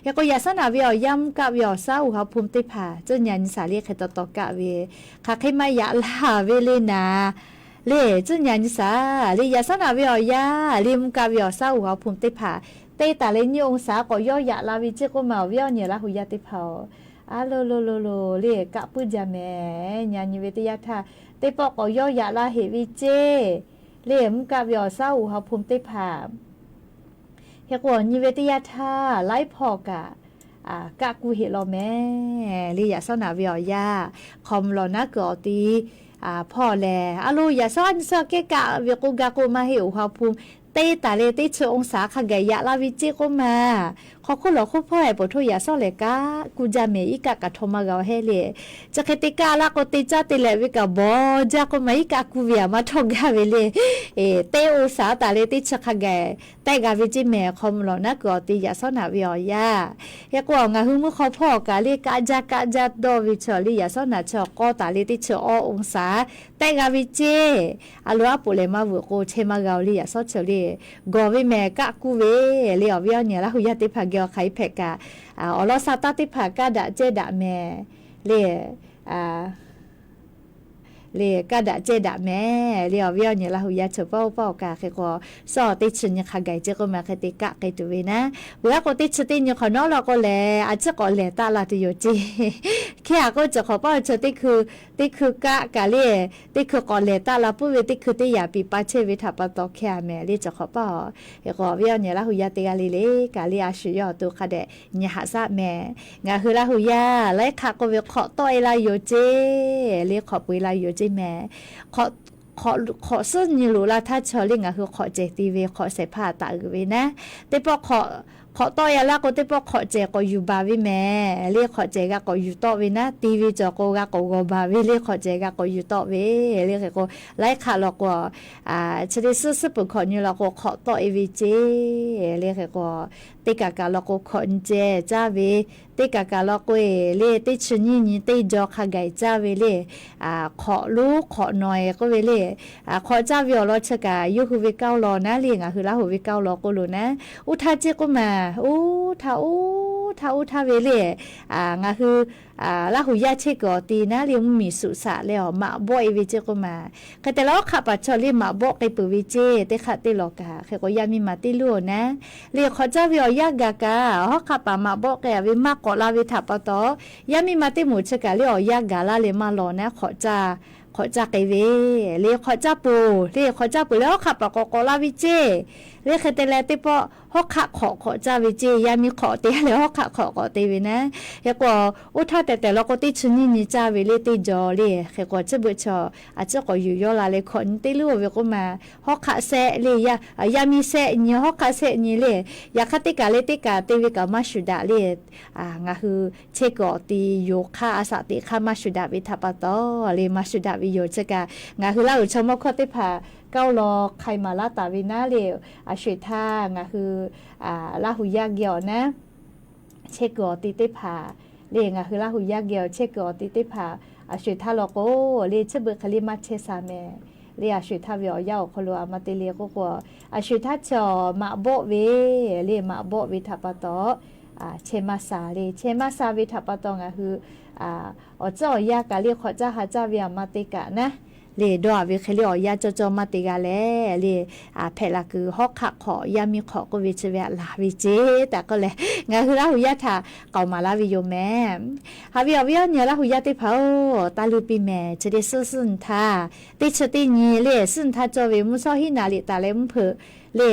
Hk'e k'o yaꞈ shawˉ naˍ ve awˬ yanˇ mvuhˇ kaˆ ve awˬ shaˉ uˍ ha hpu teˇ hpaˍ tcuhˇ nyi a nyi shaˍ le hk'e taw taw kaˆ ve, hk'aˬ hk'e maˇ yaꞈ la ve le naˍ. Le tcuhˇ nyi a nyi shaˍ le yaꞈ shawˉ naˍ ve awˬ yanˇ le mvuhˇ kaˆ ve awˬ shaˉ uˍ ha hpu teˇ hpaˍ te taˍ leh nyiˇ องศา k'awꞈ yawˇ yaꞈ la ve ceˇ k'oˆ ma awˬ viˉ awˬ nyi Laˇ huˍ yaˇ teˇ hpaˍ oˬ. A lo lo lo lo le kaˆ puiˉ jaˇ mehˍ. Nyi a nyi ve teˇ yanˇ htaˇ teˇ pawˆ k'awꞈ yawˇ yaꞈ la heꞈ ve ceˇ. Le mvuhˇ kaˆ ve awˬ shaˉ uˍ ha hpu teˇ hpaˍ Hk'e k'o awˬ nyi ve teˇ yanˇ htaˇ laiˉ hpawˇ kaꞈ kaˆ kuˇ heˆ law mehˍ. Le yaꞈ shawˉ naˍ ve awˬ yanˇ hk'aw mvuh lawˬ naˉ kuiˬ awˬ ti hpawˇ lehˬ, a lo yaꞈ shawˉ a nyi shaˉ kehˉ kaˆ ve k'oˆ gaˇ k'oˆ maˇ heˆ, uˍ ha hpu te taˍ leh teˇ chi องศา hk'a gaˬ yaꞈ la ve ceˇ k'oˆ ma. Hk'aw hk'oˆ lawˬ hk'oˆ hpawˇ e poˬ htoˇ yaꞈ shawˉ lehˬ kaˆ kuˇ jaˇ mehˍ. Iˉ kaˆ kaꞈ htawˇ maˇ g'a oˬ hehˉ le. Chi hk'e te kaˆ laˇ k'o te caˇ te lehꞈ ve kaꞈ bawˬ jaˇ k'oˆ ma, iˉ kaˆ kuˇ ve aꞈ maˇ htawˇ gaˇ ve le. Teˇ องศา taˍ leh teˇ chi hk'a gaˬ tehˆ g'a ve ceˇ mehˍ. Hk'aw mvuh lawˬ naˉ kuiˬ awˬ ti yaꞈ shawˉ naˍ ve awˬ yanˇ. Hk'e k'o ngaˬ hui mvuhˇ hk'aw hpawˇ kaꞈ le kaˆ jaˇ kaˆ jaˇ dawˇ ve chaw le yaꞈ shawˉ naˍ chi k'awˇ taˍ leh teˇ chi awˇ องศา tehˆ g'a ve ceˇ. A lo aˉ poꞈ lehˬ maˇ veuꞈ k'o chehˇ maˇ g'a oˬ le yaꞈ shawˉ chi le. Gawˬ ve mehˍ kaˆ kuˇ ve le awˬ viˉ awˬ nyi Laˇ huˍ yaˇ teˇ hpaˍ geh awˬ hk'aˬ hk'e hpehꞈ kaꞈ, awˬ lawn sa taˇ teˇ hpaˍ kaˇ daꞈ cehˇ daꞈ mehˍ le. Le kaˇ daꞈ cehˇ daꞈ mehˍ le awˬ viˉ awˬ nyi Laˇ huˍ yaˇ chaw paˇ oˇ paˇ awˬ kaꞈ hk'e k'o, shawˉ teˇ chi nyi hk'a gaˬ ceˇ k'oˆ ma hk'e te kaˆ k'ai tuˬ ve naˉ. Peuˬ aˉ k'o teˇ chi teˇ nyi hk'awꞈ nawˉ law k'o lehˬ a ciˉ k'awꞈ lehˬ taˆ la tuˬ yoˬ ceˇ. Hk'e a k'o chi hk'awꞈ paˇ awˬ chi teˇ hkui, teˇ hkui kaˆ kaꞈ le, teˇ hkui k'awꞈ lehˬ taˆ la puiˉ ve teˇ hkui teˇ yaꞈ piˍ pa chehˇ ve htaꞈ pa taw hk'e a mehˍ le chi hk'awꞈ paˇ a. Hk'e k'o awˬ viˉ awˬ nyi Laˇ huˍ yaˇ teˇ g'aˇ le le kaꞈ le a shu yawˇ awˬ to hk'a dehꞈ nyi haꞈ shaˆ mehˍ. Ngaˬ hui Laˇ huˍ yaˇ laiˉ hk'aˆ k'oˆ ve hk'awꞈ tawˆ e la yoˬ ceˇ, le hk'awꞈ peu e la yoˬ ceˇ mehˍ. Hk'awꞈ suhˉ nyi loꞈ la htaˇ chaw le ngaˬ hui hk'awꞈ cehˬ ti ve hk'awꞈ shehˍ hpaˇ taˍ g'uiˬ ve naˉ. Teˇ pawˆ hk'awꞈ tawˆ e a laˇ k'o teˇ pawˆ hk'awꞈ cehˬ k'awꞈ yuˬ baˬ ve mehˍ. Le hk'awꞈ cehˬ g'a k'awꞈ yuˬ tawˆ ve naˉ, ti ve cawˬ k'o g'a k'awꞈ g'awˬ baˬ ve le hk'awꞈ cehˬ g'a k'awꞈ yuˬ tawˆ ve. Le hk'e k'o laiˉ hk'aˆ law k'o, chi teˇ suhˉ suhˉ peuˬ hk'awꞈ nyi law k'o hk'awꞈ tawˆ e ve ceˇ. Le hk'e k'o teˇ kaˬ kaˬ law k'o hk'awꞈ nyi ceh caˇ ve, teˇ kaˬ kaˬ law k'o e le teˇ chi nyiˇ nyi teˇ jaw hk'a gaˬ caˇ ve le. Hk'awꞈ lonˉ hk'awꞈ nawˬ e k'oˆ ve le. Hk'awꞈ caˇ ve awˬ lawn chi kaꞈ yawˇ hui ve kaˇ oˇ lawn naˉ le ngaˬ hui Laˇ huˍ ve kaˇ oˇ lawn k'oˆ lo naˉ. Oˇ htaˇ ceˇ k'oˆ ma, oˇ htaˇ oˇ htaˇ oˇ htaˇ ve le, ngaˬ hui Laˇ huˍ yaˇ chehˇ kuiˬ awˬ ti naˉ le mvuhˇmiˬ suꞈ shaꞈ leh awˬ maꞈ bawˆ e ve ceˇ k'oˆ ma. Hk'e te leh hawˉ hk'aˆ paˍ chaw le maꞈ bawˆ k'ai peuˬ ve ceˇ teˇ hk'aˆ teˇ lawˬ kaꞈ. Hk'e k'o yaˇ miˇ ma teˇ luˇ oˬ naˉ, le hk'awꞈ caˇ ve awˬ yanˇ gaˬ kaꞈ hawˉ hk'aˆ paˍ maꞈ bawˆ k'ai a ve maˇ k'awꞈ la ve htaꞈ pa taw, yaˇ miˇ ma teˇ moˍ chi kaꞈ le awˬ yanˇ gaˬ laˇ leh maˇ lawˬ naˉ hk'awꞈ caˇ k'ai ve. Le hk'awꞈ caˇ peuˬ le hk'awꞈ caˇ peuˬ leh hawˉ hk'aˆ paˍ k'awꞈ k'awꞈ la ve ceˇ. Le hk'e te leh teˇ pawˆ hawˉ hk'aˆ hk'awꞈ k'awꞈ caˇ ve ceˇ, yaˇ miˇ hk'awꞈ te leh hawˉ hk'aˆ hk'awꞈ k'awꞈ te ve naˉ. Hk'e k'o oˇ htaˇ tehˬ tehˬ law k'o teˇ chi nyiˇ nyi caˇ ve le teˇ jaw le. Hk'e k'o chi beuꞈ chaw a ciˉ k'awꞈ yuˬ yawˇ la leh hkawꞈ nyi teˇ luˇ oˬ ve k'oˆ ma. Hawˉ hk'aˆ shehˆ le, yaˇ miˇ shehˆ nyi hawˉ hk'aˆ shehˆ nyi le. Yaꞈ hk'aˇ teˇ kaˬ le teˇ kaˬ te ve kaꞈ maˇ shuˍ daꞈ le. Ngaˬ hui chehˇ kuiˬ awˬ ti yoˬ hk'aˇ a shaꞈ teꞈ hk'aˇ maˇ shuˍ daꞈ ve htaꞈ pa taw le maˇ shuˍ daꞈ ve yoˬ. Chi kaꞈ ngaˬ hui Laˇ huˍ chaw mawˇ hkawˇ teˇ hpaˍ k'aoˆ law hk'ai maˍ laˇ taˍ ve naˉ le, a sho eˬ htaˇ ngaˬ hui Laˇ huˍ yaˇ geh awˬ naˉ chehˇ kuiˬ awˬ ti teˇ hpaˍ le, ngaˬ hui Laˇ huˍ yaˇ geh awˬ chehˇ kuiˬ awˬ ti teˇ hpaˍ a sho eˬ htaˇ law k'o, le chi beuꞈ hk'e le maˇ chehˇ sha mehˍ. Le a sho eˬ htaˇ ve awˬ yanˇ awˬ hk'aw lo a ma te le k'oˆ k'o, a sho eˬ htaˇ chi awˬ maꞈ bawˆ ve, le maꞈ bawˆ ve htaꞈ pa taw chehˇ maˇ sha le. Chehˇ maˇ sha ve htaꞈ pa taw ngaˬ hui awˬ tcuhˉ awˬ yanˇ kaꞈ le hk'awꞈ caˇ ha caˇ ve a ma te kaꞈ naˉ, le dawˇ a ve hk'e le awˬ yanˇ cawˇ cawˇ maˇ te g'a leh le, hpehꞈ la kuiˬ hawˉ hk'aˆ hk'awꞈ yaˇ miˇ hk'awꞈ k'oˆ ve chi ve a laˬ ve ceˇ tehꞈ k'oˆ leh, ngaˬ hui Laˇ huˍ yaˇ htaꞈ k'aoˍ maˍ laˇ ve yoˬ mehˍ. Haꞈ ve awˬ viˉ awˬ nyi Laˇ huˍ yaˇ teˇ hpaˍ-oˬ, taˇ luˇ piˇ mehˍ. Chi teˇ suhˉ suhˉ nyi htaˇ, teˇ chi teˇ nyi le suhˉ nyi htaˇ cawˇ ve mvuhˇ shawˉ hiˉ naˍ riꞈ taˍ leh mvuhˇ hpeuꞈ le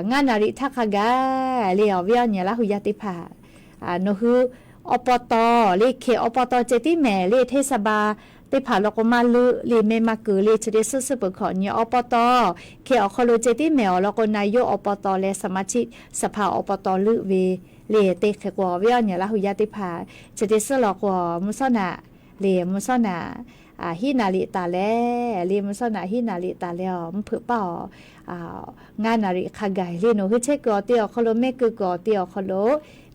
ngaˇ naˍ riꞈ htaˇ hk'a gaˬ le awˬ viˉ awˬ nyi Laˇ huˍ yaˇ teˇ hpaˍ, nawˬ hui awˬ pa taw le hkeh awˬ pa taw ceh tiˉ mehˍ le hteˇ saˍ ba teˇ hpaˍ law k'o maˇ leuˆ le meh maˇ keu le chi teˇ suhˉ suhˉ peuˬ hkawꞈ nyi awˬ pa taw hkeh awˬ hk'aw lo ceh tiˉ mehˍ awˬ lawn k'o, naˍ yoˆ awˬ pa taw leh saˍ maˍ chiˆ saˍ hpaˍ awˬ pa taw leuˆ ve le teˇ hk'e k'o, awˬ viˉ awˬ nyi Laˇ huˍ yaˇ teˇ hpaˍ chi teˇ suhˉ law k'o, mvuhˇ shawˉ naꞈ le mvuhˇ shawˉ naꞈ hiˉ naˍ riꞈ taˍ leh le mvuhˇ shawˉ naꞈ hiˉ naˍ riꞈ taˍ leh awˬ mvuhˇ hpeuꞈ paˇ awˬ ngaˇ naˍ riꞈ hk'a gaˬ le nawˬ hui chehˇ kuiˬ awˬ te awˬ hk'aw lo mehˇ keu kuiˬ awˬ te awˬ hk'aw lo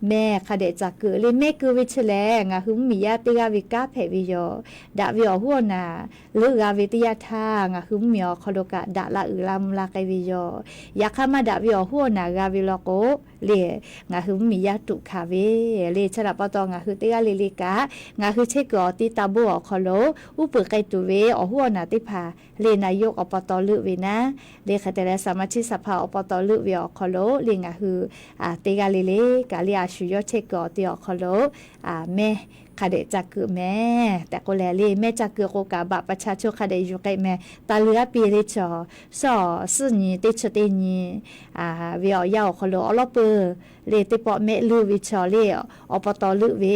mehˍ hk'a dehꞈ caˬ keu le mehˇ keu ve chi lehˬ, ngaˬ hui mvuhˇmiˬ yaˇ teˇ g'aˇ ve kanˉ hpehꞈ ve yoˬ. Daꞈ ve awˬ huˉ awˬ naˍ leuˆ g'a ve teˇ yanˇ htaˇ, ngaˬ hui mvuhˇmiˬ awˬ hk'aw lo kaꞈ daꞈ la uiˍ la mvuh la k'ai ve yoˬ. Yaꞈ hk'aˇ maˇ daꞈ ve awˬ huˉ awˬ naˍ g'a ve law k'o le, ngaˬ hui mvuhˇmiˬ yaˇ tuꞈ hkanˍ ve le chi htaꞈ pa taw ngaˬ hui teˇ g'aˇ le le kaꞈ ngaˬ hui chehˇ kuiˬ awˬ ti taˇ boˆ awˬ hk'aw lo uˉ peunˍ k'ai tuˬ ve awˬ huˉ awˬ naˍ teˇ hpaˍ le naˍ yoˆ awˬ pa taw leuˆ ve naˉ, le hk'e te leh saˍ maˍ chiˆ saˍ hpaˍ awˬ pa taw leuˆ ve awˬ hk'aw lo le ngaˬ hui teˇ g'aˇ le le kaꞈ le a shu yawˇ chehˇ kuiˬ awˬ te awˬ hk'aw lo mehˇ hk'a dehꞈ caˬ keu mehˍ tehꞈ k'oˆ leh le mehˇ caˬ keu k'o kaꞈ baꞈ pa cha cho hk'a dehꞈ yuˬ k'ai mehˍ. Taˇ luˇ aˉ piˇ le chaw suhˉ suhˉ nyi teˇ chi teˇ nyi ve awˬ yanˇ awˬ hk'aw lo awˬ lawˉ peuˬ le teˇ pawˆ mehˆ leuˆ ve chaw le awˬ pa taw leuˆ ve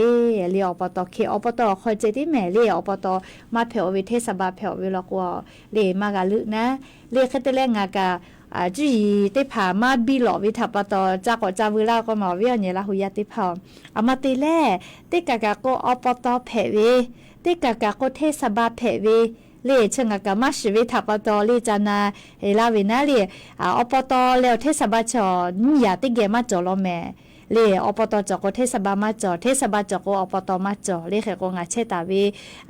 le awˬ pa taw hkeh awˬ pa taw awˬ hk'aw ceh tiˉ mehˍ le awˬ pa taw maˇ hpehꞈ-oˬ ve hteˇ saˍ ba hpehꞈ-oˬ ve law k'o le maˇ g'a leuˆ naˉ, le hk'e te leh ngaˬ kaꞈ cuˇ yiˍ teˇ hpaˍ maˇ biˇ lawꞈ ve htaꞈ pa taw ca k'awꞈ ca veu laˇ k'o ma awˬ viˉ awˬ nyi Laˇ huˍ yaˇ teˇ hpaˍ-oˬ, a ma te leh teˇ kaˬ kaˬ k'o awˬ pa taw hpehꞈ ve, teˇ kaˬ kaˬ k'o hteˇ saˍ ba hpehꞈ ve le chi ngaˬ kaꞈ maˇ shiˍ ve htaꞈ pa taw le ca na e laˇ ve naˉ le awˬ pa taw leh awˬ hteˇ saˍ ba chaw nyiˇ yaꞈ teˇ geh maˇ cawˬ law mehˍ. Le awˬ pa taw cawˬ k'o hteˇ saˍ ba maˇ cawˬ, hteˇ saˍ ba cawˬ k'o awˬ pa taw maˇ cawˬ. Le hk'e k'o ngaˬ chehˇ taˍ ve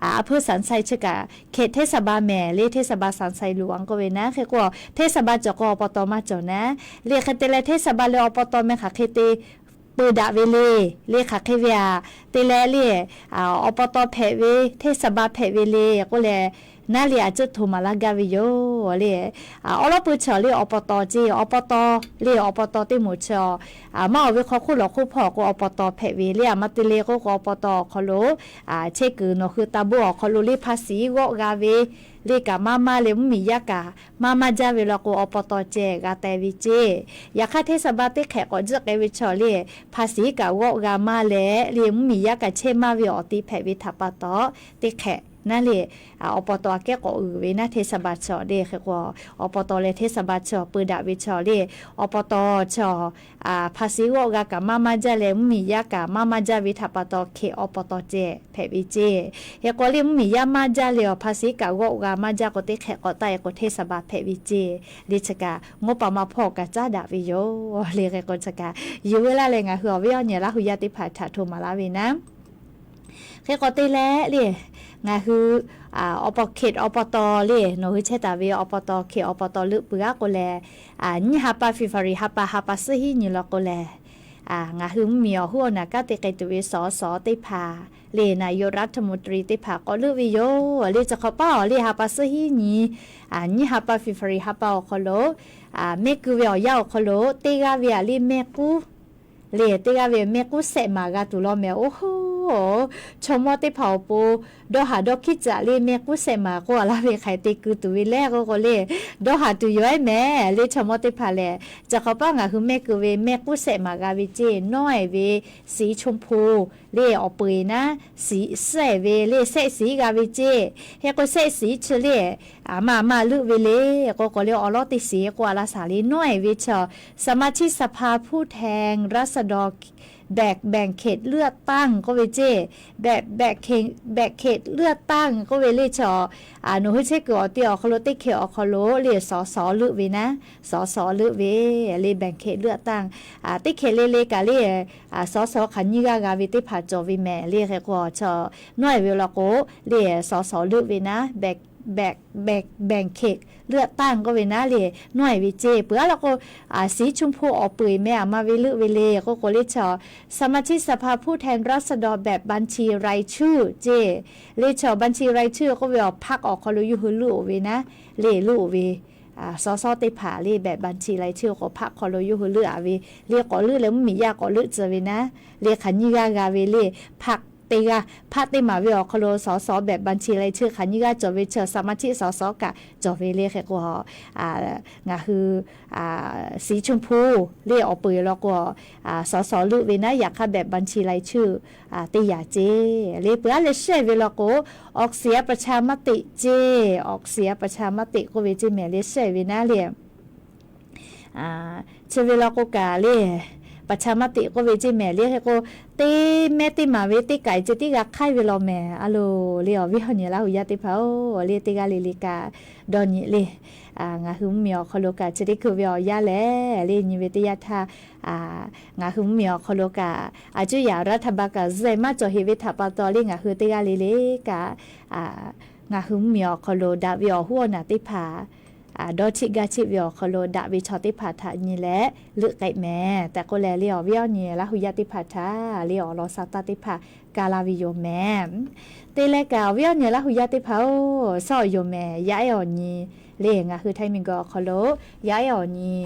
a hpuiˇ saˍ sai chi kaꞈ hkeh hteˇ saˍ ba mehˍ le hteˇ saˍ ba saˍ sai luˬ a k'oˆ ve naˉ hk'e k'o hteˇ saˍ ba cawˬ k'o awˬ pa taw maˇ cawˬ naˉ. Le hk'e te leh hteˇ saˍ ba leh awˬ pa taw meh hk'aˬ hk'e te peu daꞈ ve le. Le hk'aˬ hk'e ve a te leh le awˬ pa taw hpehꞈ ve hteˇ saˍ ba hpehꞈ ve le k'oˆ leh naˉ le a ciˉ hto maˍ laˇ gaˇ ve yoˬ le. Awˬ lawˉ peuˬ chaw le awˬ pa taw ceˇ awˬ pa taw le awˬ pa taw teˇ moˍ chaw maˇ awˬ ve hk'aw hk'oˆ lawˬ hk'oˆ hpawˇ k'o awˬ pa taw hpehꞈ ve le a ma te le k'oˆ k'o awˬ pa taw awˬ hk'aw lo chehˇ kuiˬ nawˬ hui taˇ boˆ awˬ hk'aw lo le hpa siˍ g'awˆ g'a ve le kaꞈ maˇ maˇ leh mvuhˇmiˬ yaˇ kaꞈ maˇ maˇ jaˇ ve law k'o awˬ pa taw ceh g'a teh ve ceˇ. Yaꞈ hk'aˇ hteˇ saˍ ba teˇ hk'ehꞈ k'awꞈ jiˆ k'ai ve chaw le hpa siˍ kaꞈ g'awˆ g'a maˇ leh le mvuhˇmiˬ yaˇ kaꞈ chehˇ maˇ ve awˬ ti hpehꞈ ve htaꞈ pa taw teˇ hk'ehꞈ naˉ le awˬ pa taw aꞈ kehˉ k'awꞈ uiˍ ve naˉ hteˇ saˍ ba chaw le hk'e k'o awˬ pa taw leh hteˇ saˍ ba chaw peu daꞈ ve chaw le awˬ pa taw chaw hpa siˍ g'awˆ g'a kaꞈ maˇ maˇ jaˇ leh mvuhˇmiˬ yaˇ kaꞈ maˇ maˇ jaˇ ve htaꞈ pa taw hkeh awˬ pa taw ceh hpehꞈ ve ceˇ. Hk'e k'o le mvuhˇmiˬ yaˇ maˇ jaˇ leh awˬ hpa siˍ kaꞈ g'awˆ g'a maˇ jaˇ k'o teˇ hk'ehꞈ k'awꞈ taˆ e k'o hteˇ saˍ ba hpehꞈ ve ceˇ. Le chi kaꞈ ngawˇ pa maˇ hpawˇ kaꞈ caˉ daꞈ ve yoˬ le hk'e k'o chi kaꞈ yuˬ veu laˇ leh ngaˬ hui awˬ viˉ awˬ nyi Laˇ huˍ yaˇ teˇ hpaˍ htaꞈ hto maˍ laˇ ve naˉ. Hk'e k'o te leh le ngaˬ hui awˬ pa hkeh awˬ pa taw le nawˬ hui chehˇ taˍ ve awˬ pa taw hkeh awˬ pa taw leuˆ peuˬ aˉ k'o leh nyiˇ ha pa February ha pa ha pa suhˉ hiˉ nyi law k'o leh ngaˬ hui mvuhˇmiˬ awˬ huˉ awˬ naˍ kanˉ te k'ai tuˬ ve sawˍ sawˍ teˇ hpaˍ le naˍ yoˬ รัฐมนตรี teˇ hpaˍ k'awꞈ leuˆ ve yoˬ le. Chi hk'awꞈ paˇ awˬ le ha pa suhˉ hiˉ nyi nyiˇ ha pa February ha pa awˬ hk'aw lo mehˆ keu ve awˬ yanˇ awˬ hk'aw lo teˇ g'aˇ ve aꞈ le mehˆ k'uˉ le teˇ g'aˇ ve mehˆ k'uˉ shehˆ maˍ g'a tuˬ law mehˍ. Oˇ hoˉ, chaw mawˇ teˇ hpaˍ awˬ pon dawˇ haˍ dawˇ hkiˉ caꞈ le mehˆ k'uˉ shehˆ maˍ k'oˆ a laˇ ve hk'aˬ hk'e te keu tuˬ ve le k'oˆ k'o le dawˇ haˍ tuˬ yoˬ ehˉ mehˍ le chaw mawˇ teˇ hpaˍ lehˬ. Chi hk'awꞈ paˇ ngaˬ hui mehˆ keu ve mehˆ k'uˉ shehˆ maˍ g'a ve ceˇ. Nawˉ ehˍ ve สีชมพู le awˬ peu eˬ naˉ, suhˉ ehˍ ve le shehˆ suhˉ g'a ve ceˇ. Hk'e k'o shehˆ suhˉ chi le a maˇ maˇ leuˆ ve le k'oˆ k'o le awˬ lawˉ teˇ suhˉ k'oˆ a laˇ shaˍ le nawˉ ehˍ ve chaw สมาชิกสภาผู้แทนราษฎร แบบแบ่งเขตเลือกตั้ง k'oˆ ve ceˇ. แบบแบ่งเขต แบบเขต เลือกตั้ง k'oˆ ve le chaw, nawˬ hui chehˇ kuiˬ awˬ ti awˬ hk'aw lo teˇ hkeh awˬ hk'aw lo le สส leuˆ ve naˉ, สส leuˆ ve le แบ่งเขตเลือกตั้ง. Teˇ hkeh le le kaꞈ le สส hk'aˬ nyiˇ g'aˇ g'a ve teˇ hpaˍ cawˬ ve mehˍ le. Hk'e k'o chaw nawˉ e ve law k'o le สส leuˆ ve naˉ, แบ่งเขตเลือกตั้ง k'oˆ ve naˉ le nawˉ e ve ceˇ. Peuˬ aˉ law k'o สีชมพู awˬ peu eˬ meh aˬ ma ve leuˆ ve le k'oˆ k'o le chaw, สมาชิกสภาผู้แทนราษฎรแบบบัญชีรายชื่อ ceˇ. Le chaw บัญชีรายชื่อ k'oˆ ve awˬ พรรค awˬ hk'aw lo yawˇ hui leuˆ oˬ ve naˉ le leuˆ oˬ ve สส teˇ hpaˍ le แบบบัญชีรายชื่อ k'o พรรค hk'aw lo yawˇ hui leuˆ a ve le k'awꞈ leuˆ leh mvuhˇmiˬ yaˇ k'awꞈ leuˆ tcuh ve naˉ le hk'aˬ nyiˇ g'aˇ g'a ve le พรรค teˇ g'aˇ, พรรค teˇ maˬ ve awˬ hk'aw lo สส แบบบัญชีรายชื่อ hk'aˬ nyiˇ g'aˇ cawˬ ve chaw สมาชิกสภา kaꞈ cawˬ ve le. Hk'e k'o สีชมพู le awˬ peu eˬ law k'o สส leuˆ ve naˉ yaꞈ hk'aˇ แบบบัญชีรายชื่อ teˇ yaꞈ ceˇ. Le peuˬ aˉ leh shehˆ ve law k'o ออกเสียงประชามติ ceˇ, ออกเสียงประชามติ k'oˆ ve ceˇ mehˍ le shehˆ ve naˉ le chi ve law k'o kaꞈ le ประชามติ k'oˆ ve ceˇ mehˍ le. Hk'e k'o teˇ mehˆ teˇ maˬ ve teˇ kaiˬ ceh tiˉ g'a hk'aiˇ ve law mehˍ. A loˬ le awˬ viˉ awˬ nyi Laˇ hu yaˇ teˇ hpaˍ-oˬ, le teˇ g'aˇ le le kaꞈ dawˇ nyi le. Ngaˬ hui mvuhˇmiˬ awˬ hk'aw lo kaꞈ chi teˇ hkui ve awˬ yanˇ lehˬ le nyi ve teˇ yanˇ htaˇ, ngaˬ hui mvuhˇmiˬ awˬ hk'aw lo kaꞈ อาจจะ รัฐบาล kaꞈ zuhꞈ maˇ cawˬ heꞈ ve htaꞈ pa taw le ngaˬ hui teˇ g'aˇ le le kaꞈ ngaˬ hui mvuhˇmiˬ awˬ hk'aw lo daꞈ ve awˬ hoˉ awˬ naˬ teˇ hpaˍ dawˇ cheˆ gaˇ cheˆ ve awˬ hk'aw lo daꞈ ve chaw teˇ hpaˍ htaꞈ nyi leh leuˆ k'ai mehˍ tehꞈ k'oˆ leh le awˬ viˉ awˬ nyi Laˇ hu yaˇ teˇ hpaˍ htaꞈ le awˬ lawn sa taˇ teˇ hpaˍ kaˇ laˇ ve yoˬ mehˍ. Te leh kaꞈ awˬ viˉ awˬ nyi Laˇ hu yaˇ teˇ hpaˍ-oˬ, shawˉ awˬ yoˬ mehˍ. Yaˇ ehˉ awˬ nyi le ngaˬ hui Htaiˇ miˬguiˬ awˬ hk'aw lo yaˇ ehˉ awˬ nyi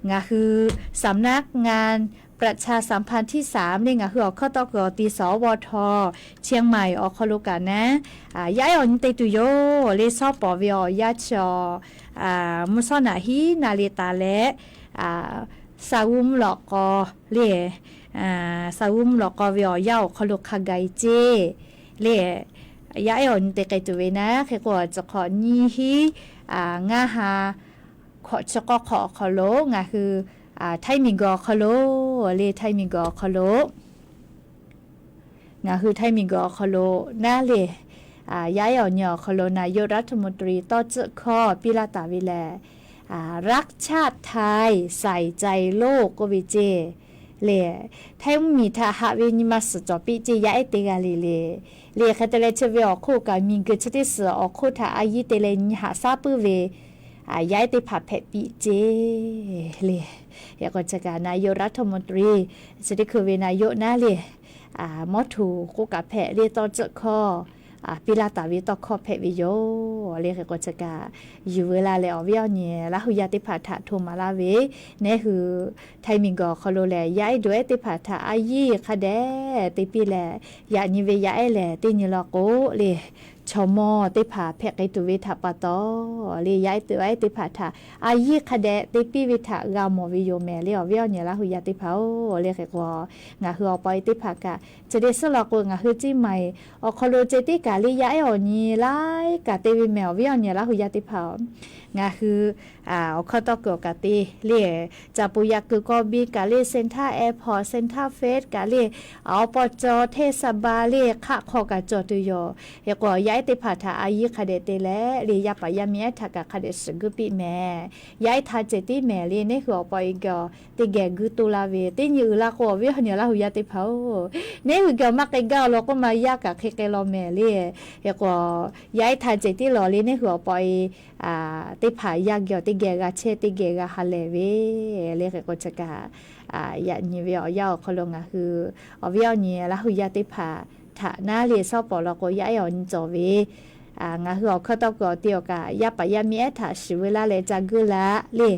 ngaˬ hui สำนักงานประชาสัมพันธ์ที่สาม le ngaˬ hui awˬ hkawˇ tawˇ kuiˬ awˬ ti สวท เชียงใหม่ awˬ hk'aw lo kaꞈ naˉ yaˇ ehˉ awˬ nyi te tuˬ yoˬ le. Shawˉ pawˍ ve awˬ yanˇ chi mvuhˇ shawˉ naꞈ hiˉ na le taˍ leh, Saˍ g'uˇ mvuhˇ lawꞈ k'aw le, Saˍ g'uˇ mvuhˇ lawꞈ k'aw ve awˬ yanˇ awˬ hk'aw lo hk'a gaˬ e ceˇ le. Yaˇ ehˉ awˬ nyi te k'ai tuˬ ve naˉ hk'e k'o, chi hk'awꞈ nyiˇ hiˉ ngaˇ ha hkawꞈ chi k'awˇ hk'awꞈ awˬ hk'aw lo ngaˬ hui Htaiˇ miˬguiˬ awˬ hk'aw lo le, Htaiˇ miˬguiˬ awˬ hk'aw lo ngaˬ hui Htaiˇ miˬguiˬ awˬ hk'aw lo naˉ le yaˇ ehˉ awˬ nyi awˬ hk'aw lo นายกรัฐมนตรี tawˇ tcuhˆ hkawˇ piˇ laˇ taˍ ve lehˬ, รักชาติไทย ใส่ใจโลก k'oˆ ve ceˇ le. Htaiˇ mvuhˇmiˬ htaꞈ haꞈ ve nyi ma suhˍ cawˬ piˇ ceˇ yaˇ ehˉ teˇ g'aˇ le le. Le hk'e te leh chi ve awˬ hk'oˆ kaꞈ miˬguiˬ chi teˇ suhˍ awˬ hk'oˆ htaꞈ a yiˇ te leh nyi haꞈ shaˉ puiˉ ve yaˇ ehˉ teˇ hpaˍ hpehꞈ piˇ ceˇ le. Yaꞈ k'o chi kaꞈ นายกรัฐมนตรี chi teˇ hkui ve นายก naˉ le มอบถุง k'oˆ kaꞈ hpehꞈ le, tawˇ tcuhˆ hkawˇ piˇ laˇ taˍ ve tawˇ hkawˇ hpehꞈ ve yoˬ le. Hk'e k'o chi kaꞈ yuˬ veu la leh awˬ viˉ awˬ nyi Laˇ hu yaˇ teˇ hpaˍ htaꞈ hto maˍ laˇ ve, neˉ hui Htaiˇ miˬguiˬ awˬ hk'aw lo lehˬ yaˇ ehˉ dawˬ ehˉ teˇ hpaˍ htaꞈ a yiˇ hk'a dehꞈ te piˇ leh, yaꞈ nyi ve yaˇ ehˉ lehˬ teˇ nyi law k'o le chaw mawˇ teˇ hpaˍ hpehꞈ k'ai tuˬ ve htaꞈ pa taw le yaˇ ehˉ dawˬ ehˉ teˇ hpaˍ htaꞈ a yiˇ hk'a dehꞈ te piˇ ve htaꞈ g'a mawˬ ve yoˬ mehˍ le awˬ viˉ awˬ nyi Laˇ hu yaˇ teˇ hpaˍ-oˬ. Le hk'e k'o ngaˬ hui awˬ pa e teˇ hpaˍ kaꞈ chi teˇ suhˉ law k'o ngaˬ hui เชียงใหม่ awˬ hk'aw lo ceh tiˉ kaꞈ le yaˇ ehˉ awˬ nyi laiˉ kaꞈ te ve mehˍ awˬ viˉ awˬ nyi Laˇ hu yaˇ teˇ hpaˍ-oˬ. Ngaˬ hui awˬ hkawˇ tawˇ kuiˬ awˬ kaꞈ te le, caˍ puˍ yaꞈ kuiˬ kawˇ biˇ kaꞈ le, Central Airport, Central Phase kaꞈ le, awˬ paw caw เทศบาล le hk'aˆ hk'aw kaꞈ cawˬ tuˬ yoˬ. Hk'e k'o yaˇ ehˉ teˇ hpaˍ htaꞈ a yiˇ hk'a dehꞈ te leh le yaˇ paˍ yaˇ miˇ ehˉ htaꞈ kaꞈ hk'a dehꞈ shiˍ guiˇ piˇ mehˍ. Yaˇ ehˉ htaꞈ ceh tiˉ mehˍ le neˉ hui awˬ pa e geh teˇ geh guiˇ toˇ laˇ ve teˇ nyi uiˍ laˇ k'o awˬ viˉ awˬ nyi Laˇ hu yaˇ teˇ hpaˍ-oˬ, neˉ hui geh maˇ k'ai gaˇ law k'oˆ ma yaˇ kaꞈ hk'e k'ai law mehˍ le. Hk'e k'o yaˇ ehˉ htaꞈ ceh tiˉ lawˬ le neˉ hui awˬ pa e teˇ hpaˍ yaˇ geh teˇ geh g'a chehˇ teˇ geh g'a ha lehˬ ve le. Hk'e k'o chi kaꞈ yaꞈ nyi ve awˬ yanˇ awˬ hk'aw lo ngaˬ hui awˬ viˉ awˬ nyi Laˇ hu yaˇ teˇ hpaˍ htaꞈ naˉ le shawˉ pawˍ law k'o yaˇ ehˉ awˬ nyi cawˬ ve ngaˬ hui awˬ hkawˇ tawˇ kuiˬ awˬ ti awˬ kaꞈ yaˇ paˍ yaˇ miˇ ehˉ htaꞈ shiˍ veu laˇ leh ca guiˇ la le.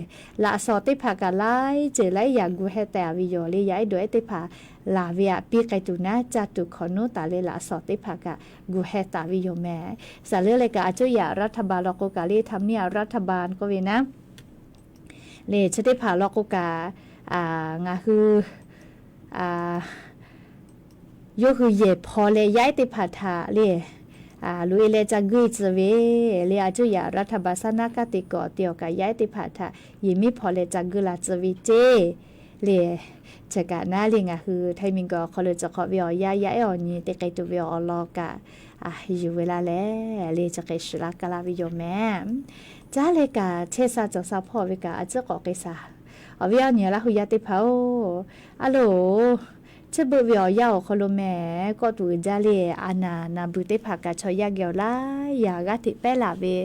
Laꞈ shawˍ teˇ hpaˍ kaꞈ laiˉ ceuˬ laiˉ yaꞈ gu heh tehꞈ ve yoˬ le. Yaˇ ehˉ dawˬ ehˉ teˇ hpaˍ laˬ ve aꞈ piˇ k'ai tuˬ naˉ caˇ tuˬ hkawꞈ nuˉ taˍ leh laꞈ shawˍ teˇ hpaˍ kaꞈ gu heh taˍ ve yoˬ mehˍ. Saˍ leuˉ leh kaꞈ a cuˇ yaꞈ รัฐบาล law k'o kaꞈ le ทำเนียบรัฐบาล k'oˆ ve naˉ le chi teˇ hpaˍ law k'o kaꞈ ngaˬ hui yawˇ hui yehˬ hpaw leh yaˇ ehˉ teˇ hpaˍ htaꞈ le loꞈ e leh ca guiˇ tcuh ve le. A cuˇ yaꞈ รัฐบาล saˉ naˉ kaˇ te kawꞈ te awˬ kaꞈ yaˇ ehˉ teˇ hpaˍ htaꞈ yehˬ miˉ hpaw leh ca guiˇ la tcuh ve ceˇ le, chi kaꞈ naˉ le ngaˬ hui Htaiˇ miˬguiˬ awˬ hk'aw lo cawˬ hk'awꞈ ve awˬ yanˇ yaˇ ehˉ awˬ nyi te k'ai tuˬ ve awˬ lawn kaꞈ yuˬ ve laˇ leh, le chi hk'e shiˍ laˇ ka laˇ ve yoˬ mehˍ. Caˉ leh kaꞈ chehˇ sha cawˬ sha hpawˇ ve kaꞈ a ciˉ k'awꞈ k'ai sha. Awˬ viˉ awˬ nyi Laˇ hu yaˇ teˇ hpaˍ-oˬ, a loˍ, chi beuꞈ ve awˬ yanˇ awˬ hk'aw lo mehˍ kawˆ tuˬ uiˍ jaˇ le, a naˍ naˍ beuˬ teˇ hpaˍ kaꞈ chaw yaˇ geh awˬ laˇ yaꞈ g'aˇ hteꞈ pehˉ laˬ ve,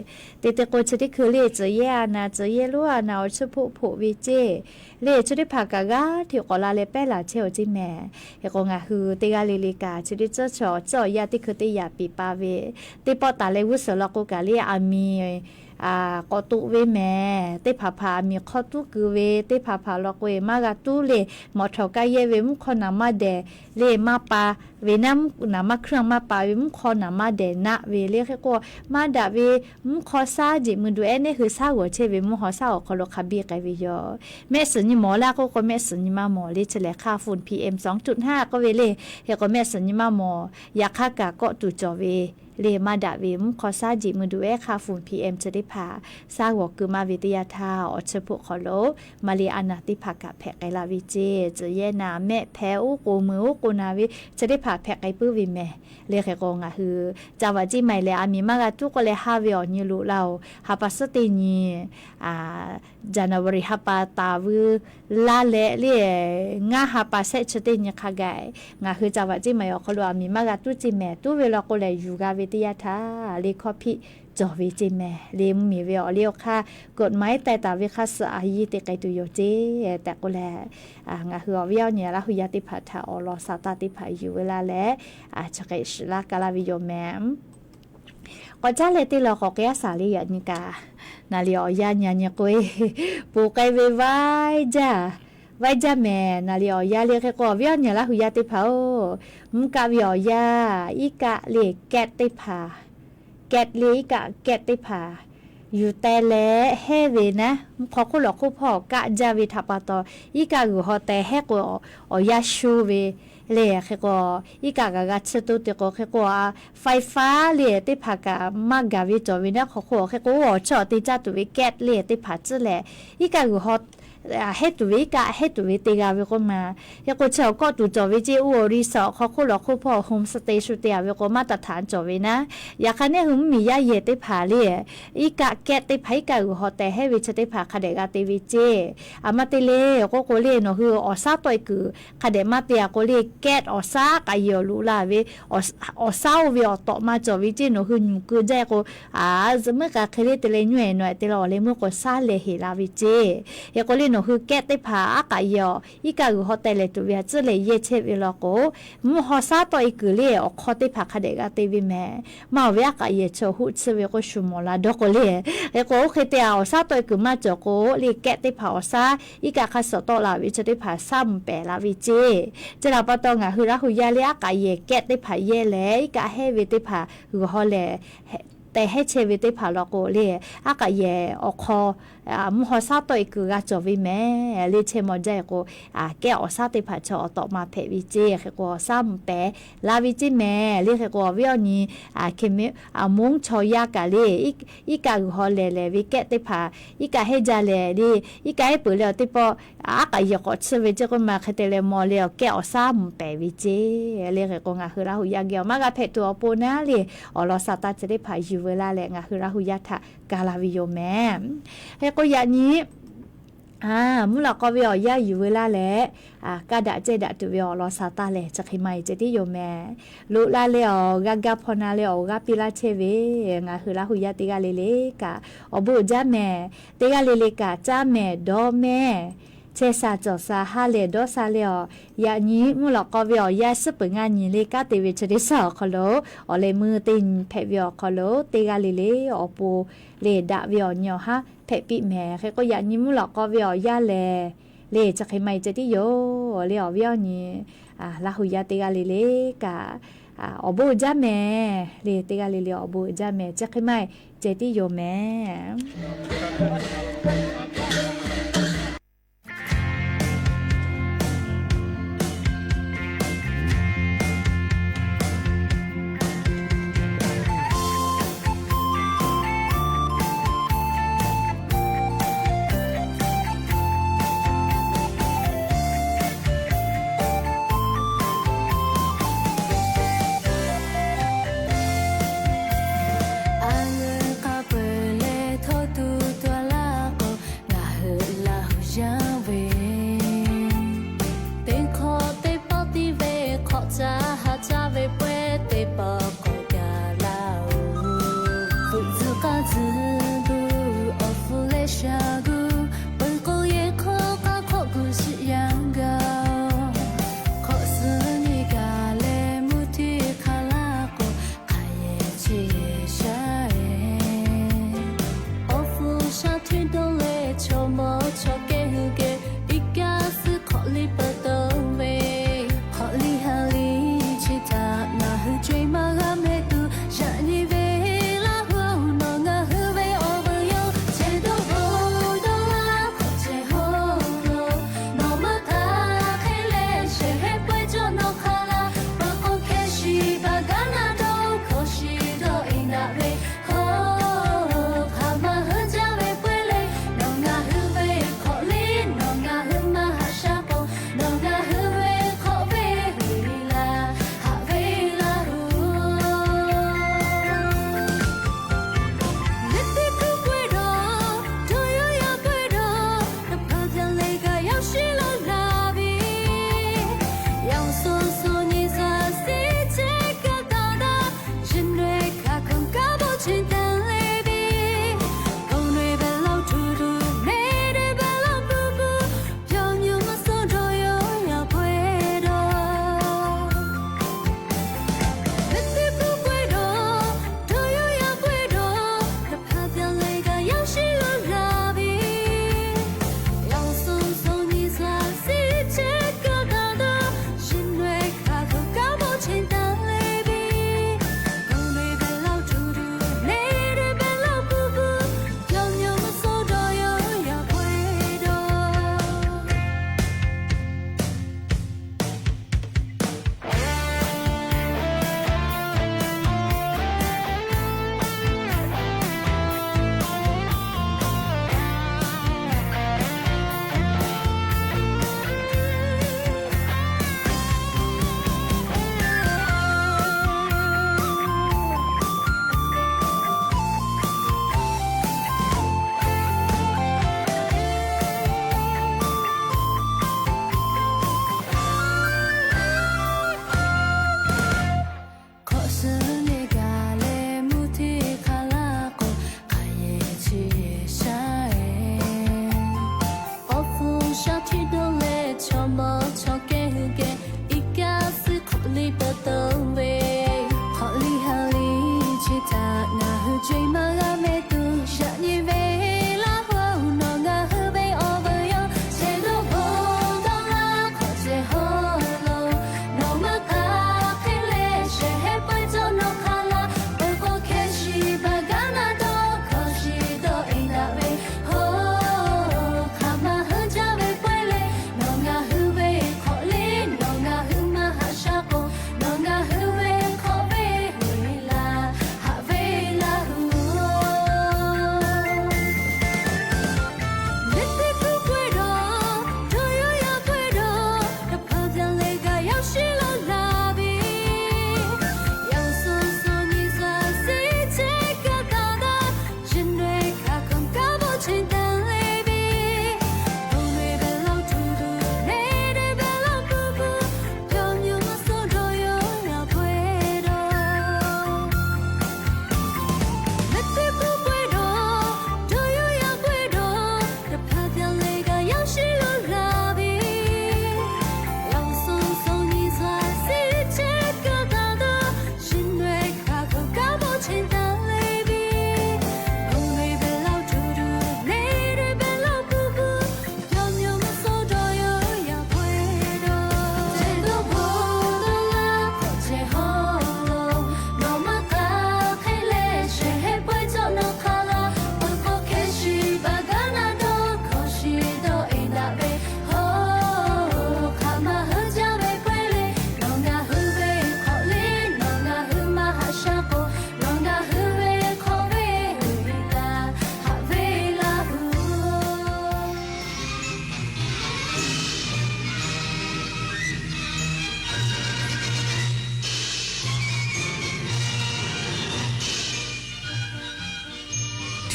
te te k'o chi teˇ hkui le tcuh yehˇ a naˍ tcuh yehˇ lonˉ a naˍ awˬ chiˇ hpoˆ hpoꞈ ve ceˇ, le chi teˇ hpaˍ kaꞈ g'aˇ hteꞈ k'awꞈ la leh pehˉ laˬ chehˇ-oˬ ceˇ mehˍ. Hk'e k'o ngaˬ hui teˇ g'aˇ le le kaꞈ chi teˇ tcuhˉ chaw tcuhˉ awˬ yanˇ teˇ hkui teˇ yaꞈ piˍ pa ve, teˇ pawˆ taˍ leh g'uˇ suhˍ law k'o kaꞈ le a miˍ k'awꞈ toꞈ ve mehˍ. Teˇ hpaˍ hpaˍ a miˍ hk'aw tuˉ keu ve, teˇ hpaˍ hpaˍ law k'o-e maˇ g'a tuˉ le, mawꞈ htawnˍ kaˇ yehˇ ve mvuhˇ hk'aw naˍ maˇ dehˬ le maˇ pa ve naˉ, naˍ maˇ hkuiˇ maˇ pa ve mvuhˇ hk'aw naˍ maˇ dehˬ naˆ ve le. Hk'e k'o maˇ daꞈ ve mvuhˇ hk'aw shaˉ jeꞈ mui duˬ ehˉ neˉ hui shaˉ g'awˬ chehˇ ve mvuhˇ haw shaˉ awˬ hk'aw lo hk'a biˇ k'ai ve yoˬ. Mehˆ suhˍ nyi mawˬ laˇ k'oˆ k'o mehˆ suhˍ nyi maˇ mawˬ le chi lehˬ hk'a fun PM sawˉ tuꞈ hnaˇ k'oˆ ve le. Hk'e k'o mehˆ suhˍ nyi maˇ mawˬ, yaꞈ hk'aˇ kaꞈ kawˆ tuˬ cawˬ ve le maˇ daꞈ ve mvuhˇ hk'aw shaˉ jeꞈ mui duˬ ehˉ hk'a fun PM chi teˇ hpaˍ shaˉ g'awˬ keu maˇ ve teˇ yanˇ htaˇ awˬ chiˇ hpoˆ hk'aw lo maˇ le a naˍ teˇ hpaˍ kaꞈ hpehꞈ k'ai la ve ceˇ. Tcuh yehˇ naˍ mehˆ hpehꞈ oˉ k'oˍ meuˬ oˉ k'oˍ naˍ ve chi teˇ hpaˍ hpehꞈ k'ai puiˉ ve mehˍ. Le hk'e k'o ngaˬ hui ca vaꞈ ceˇ maˬ lehˬ a miˍ maˇ g'a tuˉ k'oˆ leh haˇ ve awˬ nyi loꞈ la-oˬ. Ha pa suhˉ teˇ nyi January ha pa taˍ vuiˬ laˇ leh le ngaˇ ha pa shehˆ chi teˇ nyi hk'a gaˬ ngaˬ hui ca vaꞈ ceˇ maˬ awˬ hk'aw lo a miˍ maˇ g'a tuˉ ceˇ mehˍ. Tuˉ ve law k'o lehˬ yuˬ g'a ve teˇ yanˇ htaˇ le hkawˇ hpiˆ cawˬ ve ceˇ mehˍ. Le mvuhˇmiˬ ve awˬ liˇ awˬ hk'aˇ กฎหมาย taiˍ taˍ ve hk'a suh a yiˇ te k'ai tuˬ yoˬ ceˇ tehꞈ k'oˆ leh, ngaˬ hui awˬ viˉ awˬ nyi Laˇ hu yaˇ teˇ hpaˍ htaꞈ awˬ lawn sha taˇ teˇ hpaˍ yuˬ ve laˇ leh, chi hk'e shiˍ laˇ ka laˇ ve yoˬ mehˍ. K'awꞈ caˉ leh teˇ law k'awꞈ k'ai a shaˍ le yaꞈ nyi kaꞈ, naˍ liꞈ awˬ yanˇ nyi a nyi k'o-e, ponˬ k'ai ve vaiˇ jaˇ, vaiˇ jaˇ mehˍ. Naˍ liꞈ awˬ yanˇ le hk'e k'o awˬ viˉ awˬ nyi Laˇ hu yaˇ teˇ hpaˍ-oˬ, mvuhˇ kaˆ ve awˬ yanˇ iˉ kaˆ le kehˉ teˇ hpaˍ, kehˉ le iˉ kaˆ kehˉ teˇ hpaˍ yuˬ teh leh hehˉ ve naˉ, mvuhˇ hk'aw hk'oˆ lawˬ hk'oˆ hpawˇ kaˆ jaˇ ve htaꞈ pa taw, iˉ kaˆ g'uiˬ haw teh hehˉ k'o awˬ yanˇ sho ve le. Hk'e k'o iˉ kaˆ kaꞈ g'a chiˇ toˇ te k'o hk'e k'o a, faiˇ faˉ le teˇ hpaˍ kaꞈ maˇ gaˬ ve cawˬ ve naˉ hk'aw hk'oˆ hk'e k'o awˬ chawˇ te caˇ tuˬ ve kehˉ le teˇ hpaˍ tcuhˉ leh, iˉ kaˆ g'uiˬ haw hehˉ tuˬ ve iˉ kaˆ hehˉ tuˬ ve te g'a ve k'oˆ ma. Hk'e k'o chi awˬ kawˆ tuˬ cawˬ ve ceˇ. Oˇ Ri sa awˬ hk'aw hk'oˆ lawˬ hk'oˆ hpawˇ home stay shu te a ve k'o maˇ taˍ htaꞈ cawˬ ve naˉ, yaꞈ hk'aˇ neˉ hui mvuhˇmiˬ yaˇ yehˬ teˇ hpaˍ le iˉ kaˆ kehˉ teˇ hpaˍ iˉ kaˆ g'uiˬ haw teh hehˉ ve chi teˇ hpaˍ hk'a dehꞈ g'a te ve ceˇ. A maˇ te le k'oˆ k'o le nawˬ hui awˬ shaˉ tawˆ e kuiˬ hk'a dehꞈ maˇ te a k'o le kehˉ awˬ shaˉ k'aꞈ yehˬ awˬ loꞈ la ve awˬ shaˉ oˇ ve awˬ tawꞈ ma cawˬ ve ceˇ. Nawˬ hui nyuˬ keu jaˇ e k'o, a, zuhꞈ muiˉ k'a hk'e le te leh nyi e nawˬ e te leh awˬ leh meuˇ k'o shaˉ lehˬ heˍ la ve ceˇ. Hk'e k'o le nawˬ hui kehˉ teˇ hpaˍ aˉ k'aꞈ yehˬ iˉ kaˆ g'uiˬ haw teh lehˬ tuˬ ve htaꞈ tcuhˉ leh yehˇ chehˇ ve law k'o, mvuhˇ haw shaˉ tawˆ e kuiˬ le awˬ hk'aw teˇ hpaˍ hk'a dehꞈ g'a te ve mehˍ. Maˇ awˬ ve aˉ k'aꞈ yehˬ chi awˬ hoˆ tsuhˇ ve k'o shu mawˬ la dawˇ k'o le. Hk'e k'o oˇ hk'e te a awˬ shaˉ tawˆ e kuiˬ maˇ cawˬ k'o le kehˉ teˇ hpaˍ awˬ shaˉ iˉ kaˆ hk'a suhˍ tawˆ la ve chi teˇ hpaˍ shaˉ mvuh pehˍ la ve ceˇ. Chi htaꞈ pa taw ngaˬ hui Laˇ hu yaˇ le aˉ k'aꞈ yehˬ kehˉ teˇ hpaˍ yehˇ leh iˉ kaˆ hehˉ ve teˇ hpaˍ g'uiˬ haw lehˬ teh hehˉ chehˇ ve teˇ hpaˍ law k'o le, aˉ k'aꞈ yehˬ awˬ hk'aw mvuhˇ haw shaˉ tawˆ e kuiˬ g'a cawˬ ve mehˍ. Le chehˇ mawˬ jaˇ e k'o, kehˉ awˬ shaˉ teˇ hpaˍ chaw awˬ tawꞈ ma hpehꞈ ve ceˇ. Hk'e k'o awˬ shaˉ mvuh pehˍ la ve ceˇ mehˍ. Le hk'e k'o awˬ viˉ awˬ nyi Hk'e meuˇ a monˉ chaw yaˇ kaꞈ le iˉ kaˆ g'uiˬ haw lehˬ lehˬ ve kehˉ teˇ hpaˍ iˉ kaˆ hehˉ jaˇ lehˬ le, iˉ kaˆ hehˉ peuˬ leh awˬ teˇ pawˆ aˉ k'aꞈ yehˬ k'awꞈ tsuhˇ ve ceˇ k'oˆ ma hk'e te leh mawˬ le awˬ kehˉ awˬ shaˉ mvuh pehˍ ve ceˇ. Le hk'e k'o ngaˬ hui Laˇ hu yaˇ geh awˬ maˇ g'a hpehꞈ tuˬ awˬ pon naˉ le awˬ lawn sha taˇ chi teˇ hpaˍ yuˬ veu laˇ leh ngaˬ hui Laˇ hu yaˇ htaꞈ ka la ve yoˬ mehˍ. Hk'e k'o yaꞈ nyi mvuhˇ lawꞈ k'aw ve awˬ yanˇ yuˬ veu laˇ leh, kaˇ daꞈ cehˇ daꞈ tuˬ ve awˬ lawn sha taˇ lehˬ chi hk'e maˇ heˆ ceh tiˉ yoˬ mehˍ. Loꞈ la leh awˬ g'a gaˇ hpaw na leh awˬ g'aˇ piˇ laˇ chehˇ ve ngaˬ hui Laˇ hu yaˇ teˇ g'aˇ le le kaꞈ awˬ bon uiˍ jaˇ mehˍ. Teˇ g'aˇ le le kaꞈ caˇ mehˍ dawˇ mehˍ. Chehˇ sha cawˬ sha ha lehˬ dawˇ sha leh awˬ, yaꞈ nyi mvuhˇ lawꞈ k'aw ve awˬ yanˇ suhˉ peuˬ ngaˇ nyi le kanˉ te ve chi teˇ suhˉ awˬ hk'aw lo awˬ leh meuˇ teˇ nyi hpehꞈ ve awˬ hk'aw lo teˇ g'aˇ le le awˬ pon le daꞈ ve awˬ nyi awˬ haˉ hpehꞈ piˇ mehˍ. Hk'e k'o yaꞈ nyi mvuhˇ lawꞈ k'aw ve awˬ yanˇ lehˬ le chi hk'e maˇ heˆ ceh tiˉ yoˬ le awˬ viˉ awˬ nyi Laˇ hu yaˇ teˇ g'aˇ le le kaꞈ awˬ bon uiˍ jaˇ mehˍ. Le teˇ g'aˇ le le awˬ bon uiˍ jaˇ mehˍ. Chi hk'e maˇ heˆ ceh tiˉ yoˬ mehˍ.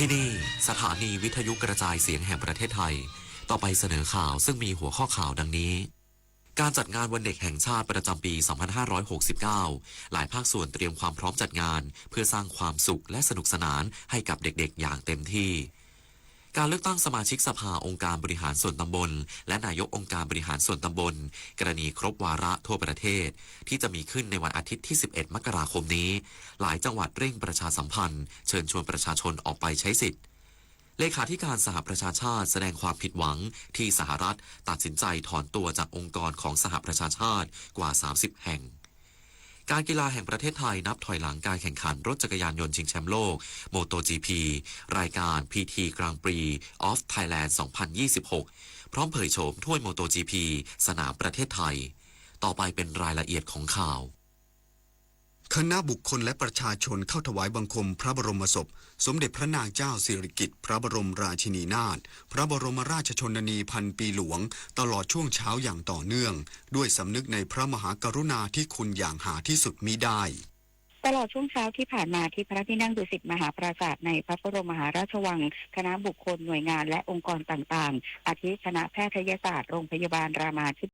ที่นี่สถานีวิทยุกระจายเสียงแห่งประเทศไทย ต่อไปเสนอข่าวซึ่งมีหัวข้อข่าวดังนี้ การจัดงานวันเด็กแห่งชาติประจำปี สองพันห้าร้อยหกสิบเก้า หลายภาคส่วนเตรียมความพร้อมจัดงาน เพื่อสร้างความสุขและสนุกสนานให้กับเด็กๆ อย่างเต็มที่ การเลือกตั้งสมาชิกสภาองค์การบริหารส่วนตำบล และนายกองค์การบริหารส่วนตำบล กรณีครบวาระทั่วประเทศ ที่จะมีขึ้นในวันอาทิตย์ที่ สิบเอ็ด มกราคมนี้ หลายจังหวัดเร่งประชาสัมพันธ์ เชิญชวนประชาชนออกไปใช้สิทธิ์ เลขาธิการสหประชาชาติแสดงความผิดหวังที่สหรัฐตัดสินใจถอนตัวจากองค์กรของสหประชาชาติกว่า สามสิบ แห่ง การกีฬาแห่งประเทศไทยนับถอยหลังการแข่งขันรถจักรยานยนต์ชิงแชมป์โลก MotoGP รายการ พีที Grand Prix of Thailand สองพันยี่สิบหก พร้อมเผยโฉมถ้วย MotoGP สนามประเทศไทย ต่อไปเป็นรายละเอียดของข่าว คณะบุคคลและประชาชนเข้าถวายบังคมพระบรมศพสมเด็จพระนางเจ้าสิริกิติ์พระบรมราชินีนาถ พระบรมราชชนนีพันปีหลวง ตลอดช่วงเช้าอย่างต่อเนื่อง ด้วยสำนึกในพระมหากรุณาธิคุณอย่างหาที่สุดมิได้ ตลอดช่วงเช้าที่ผ่านมาที่พระที่นั่งดุสิตมหาปราสาทในพระบรมมหาราชวัง คณะบุคคลหน่วยงานและองค์กรต่างๆ อาทิคณะแพทยศาสตร์โรงพยาบาลรามาธิบ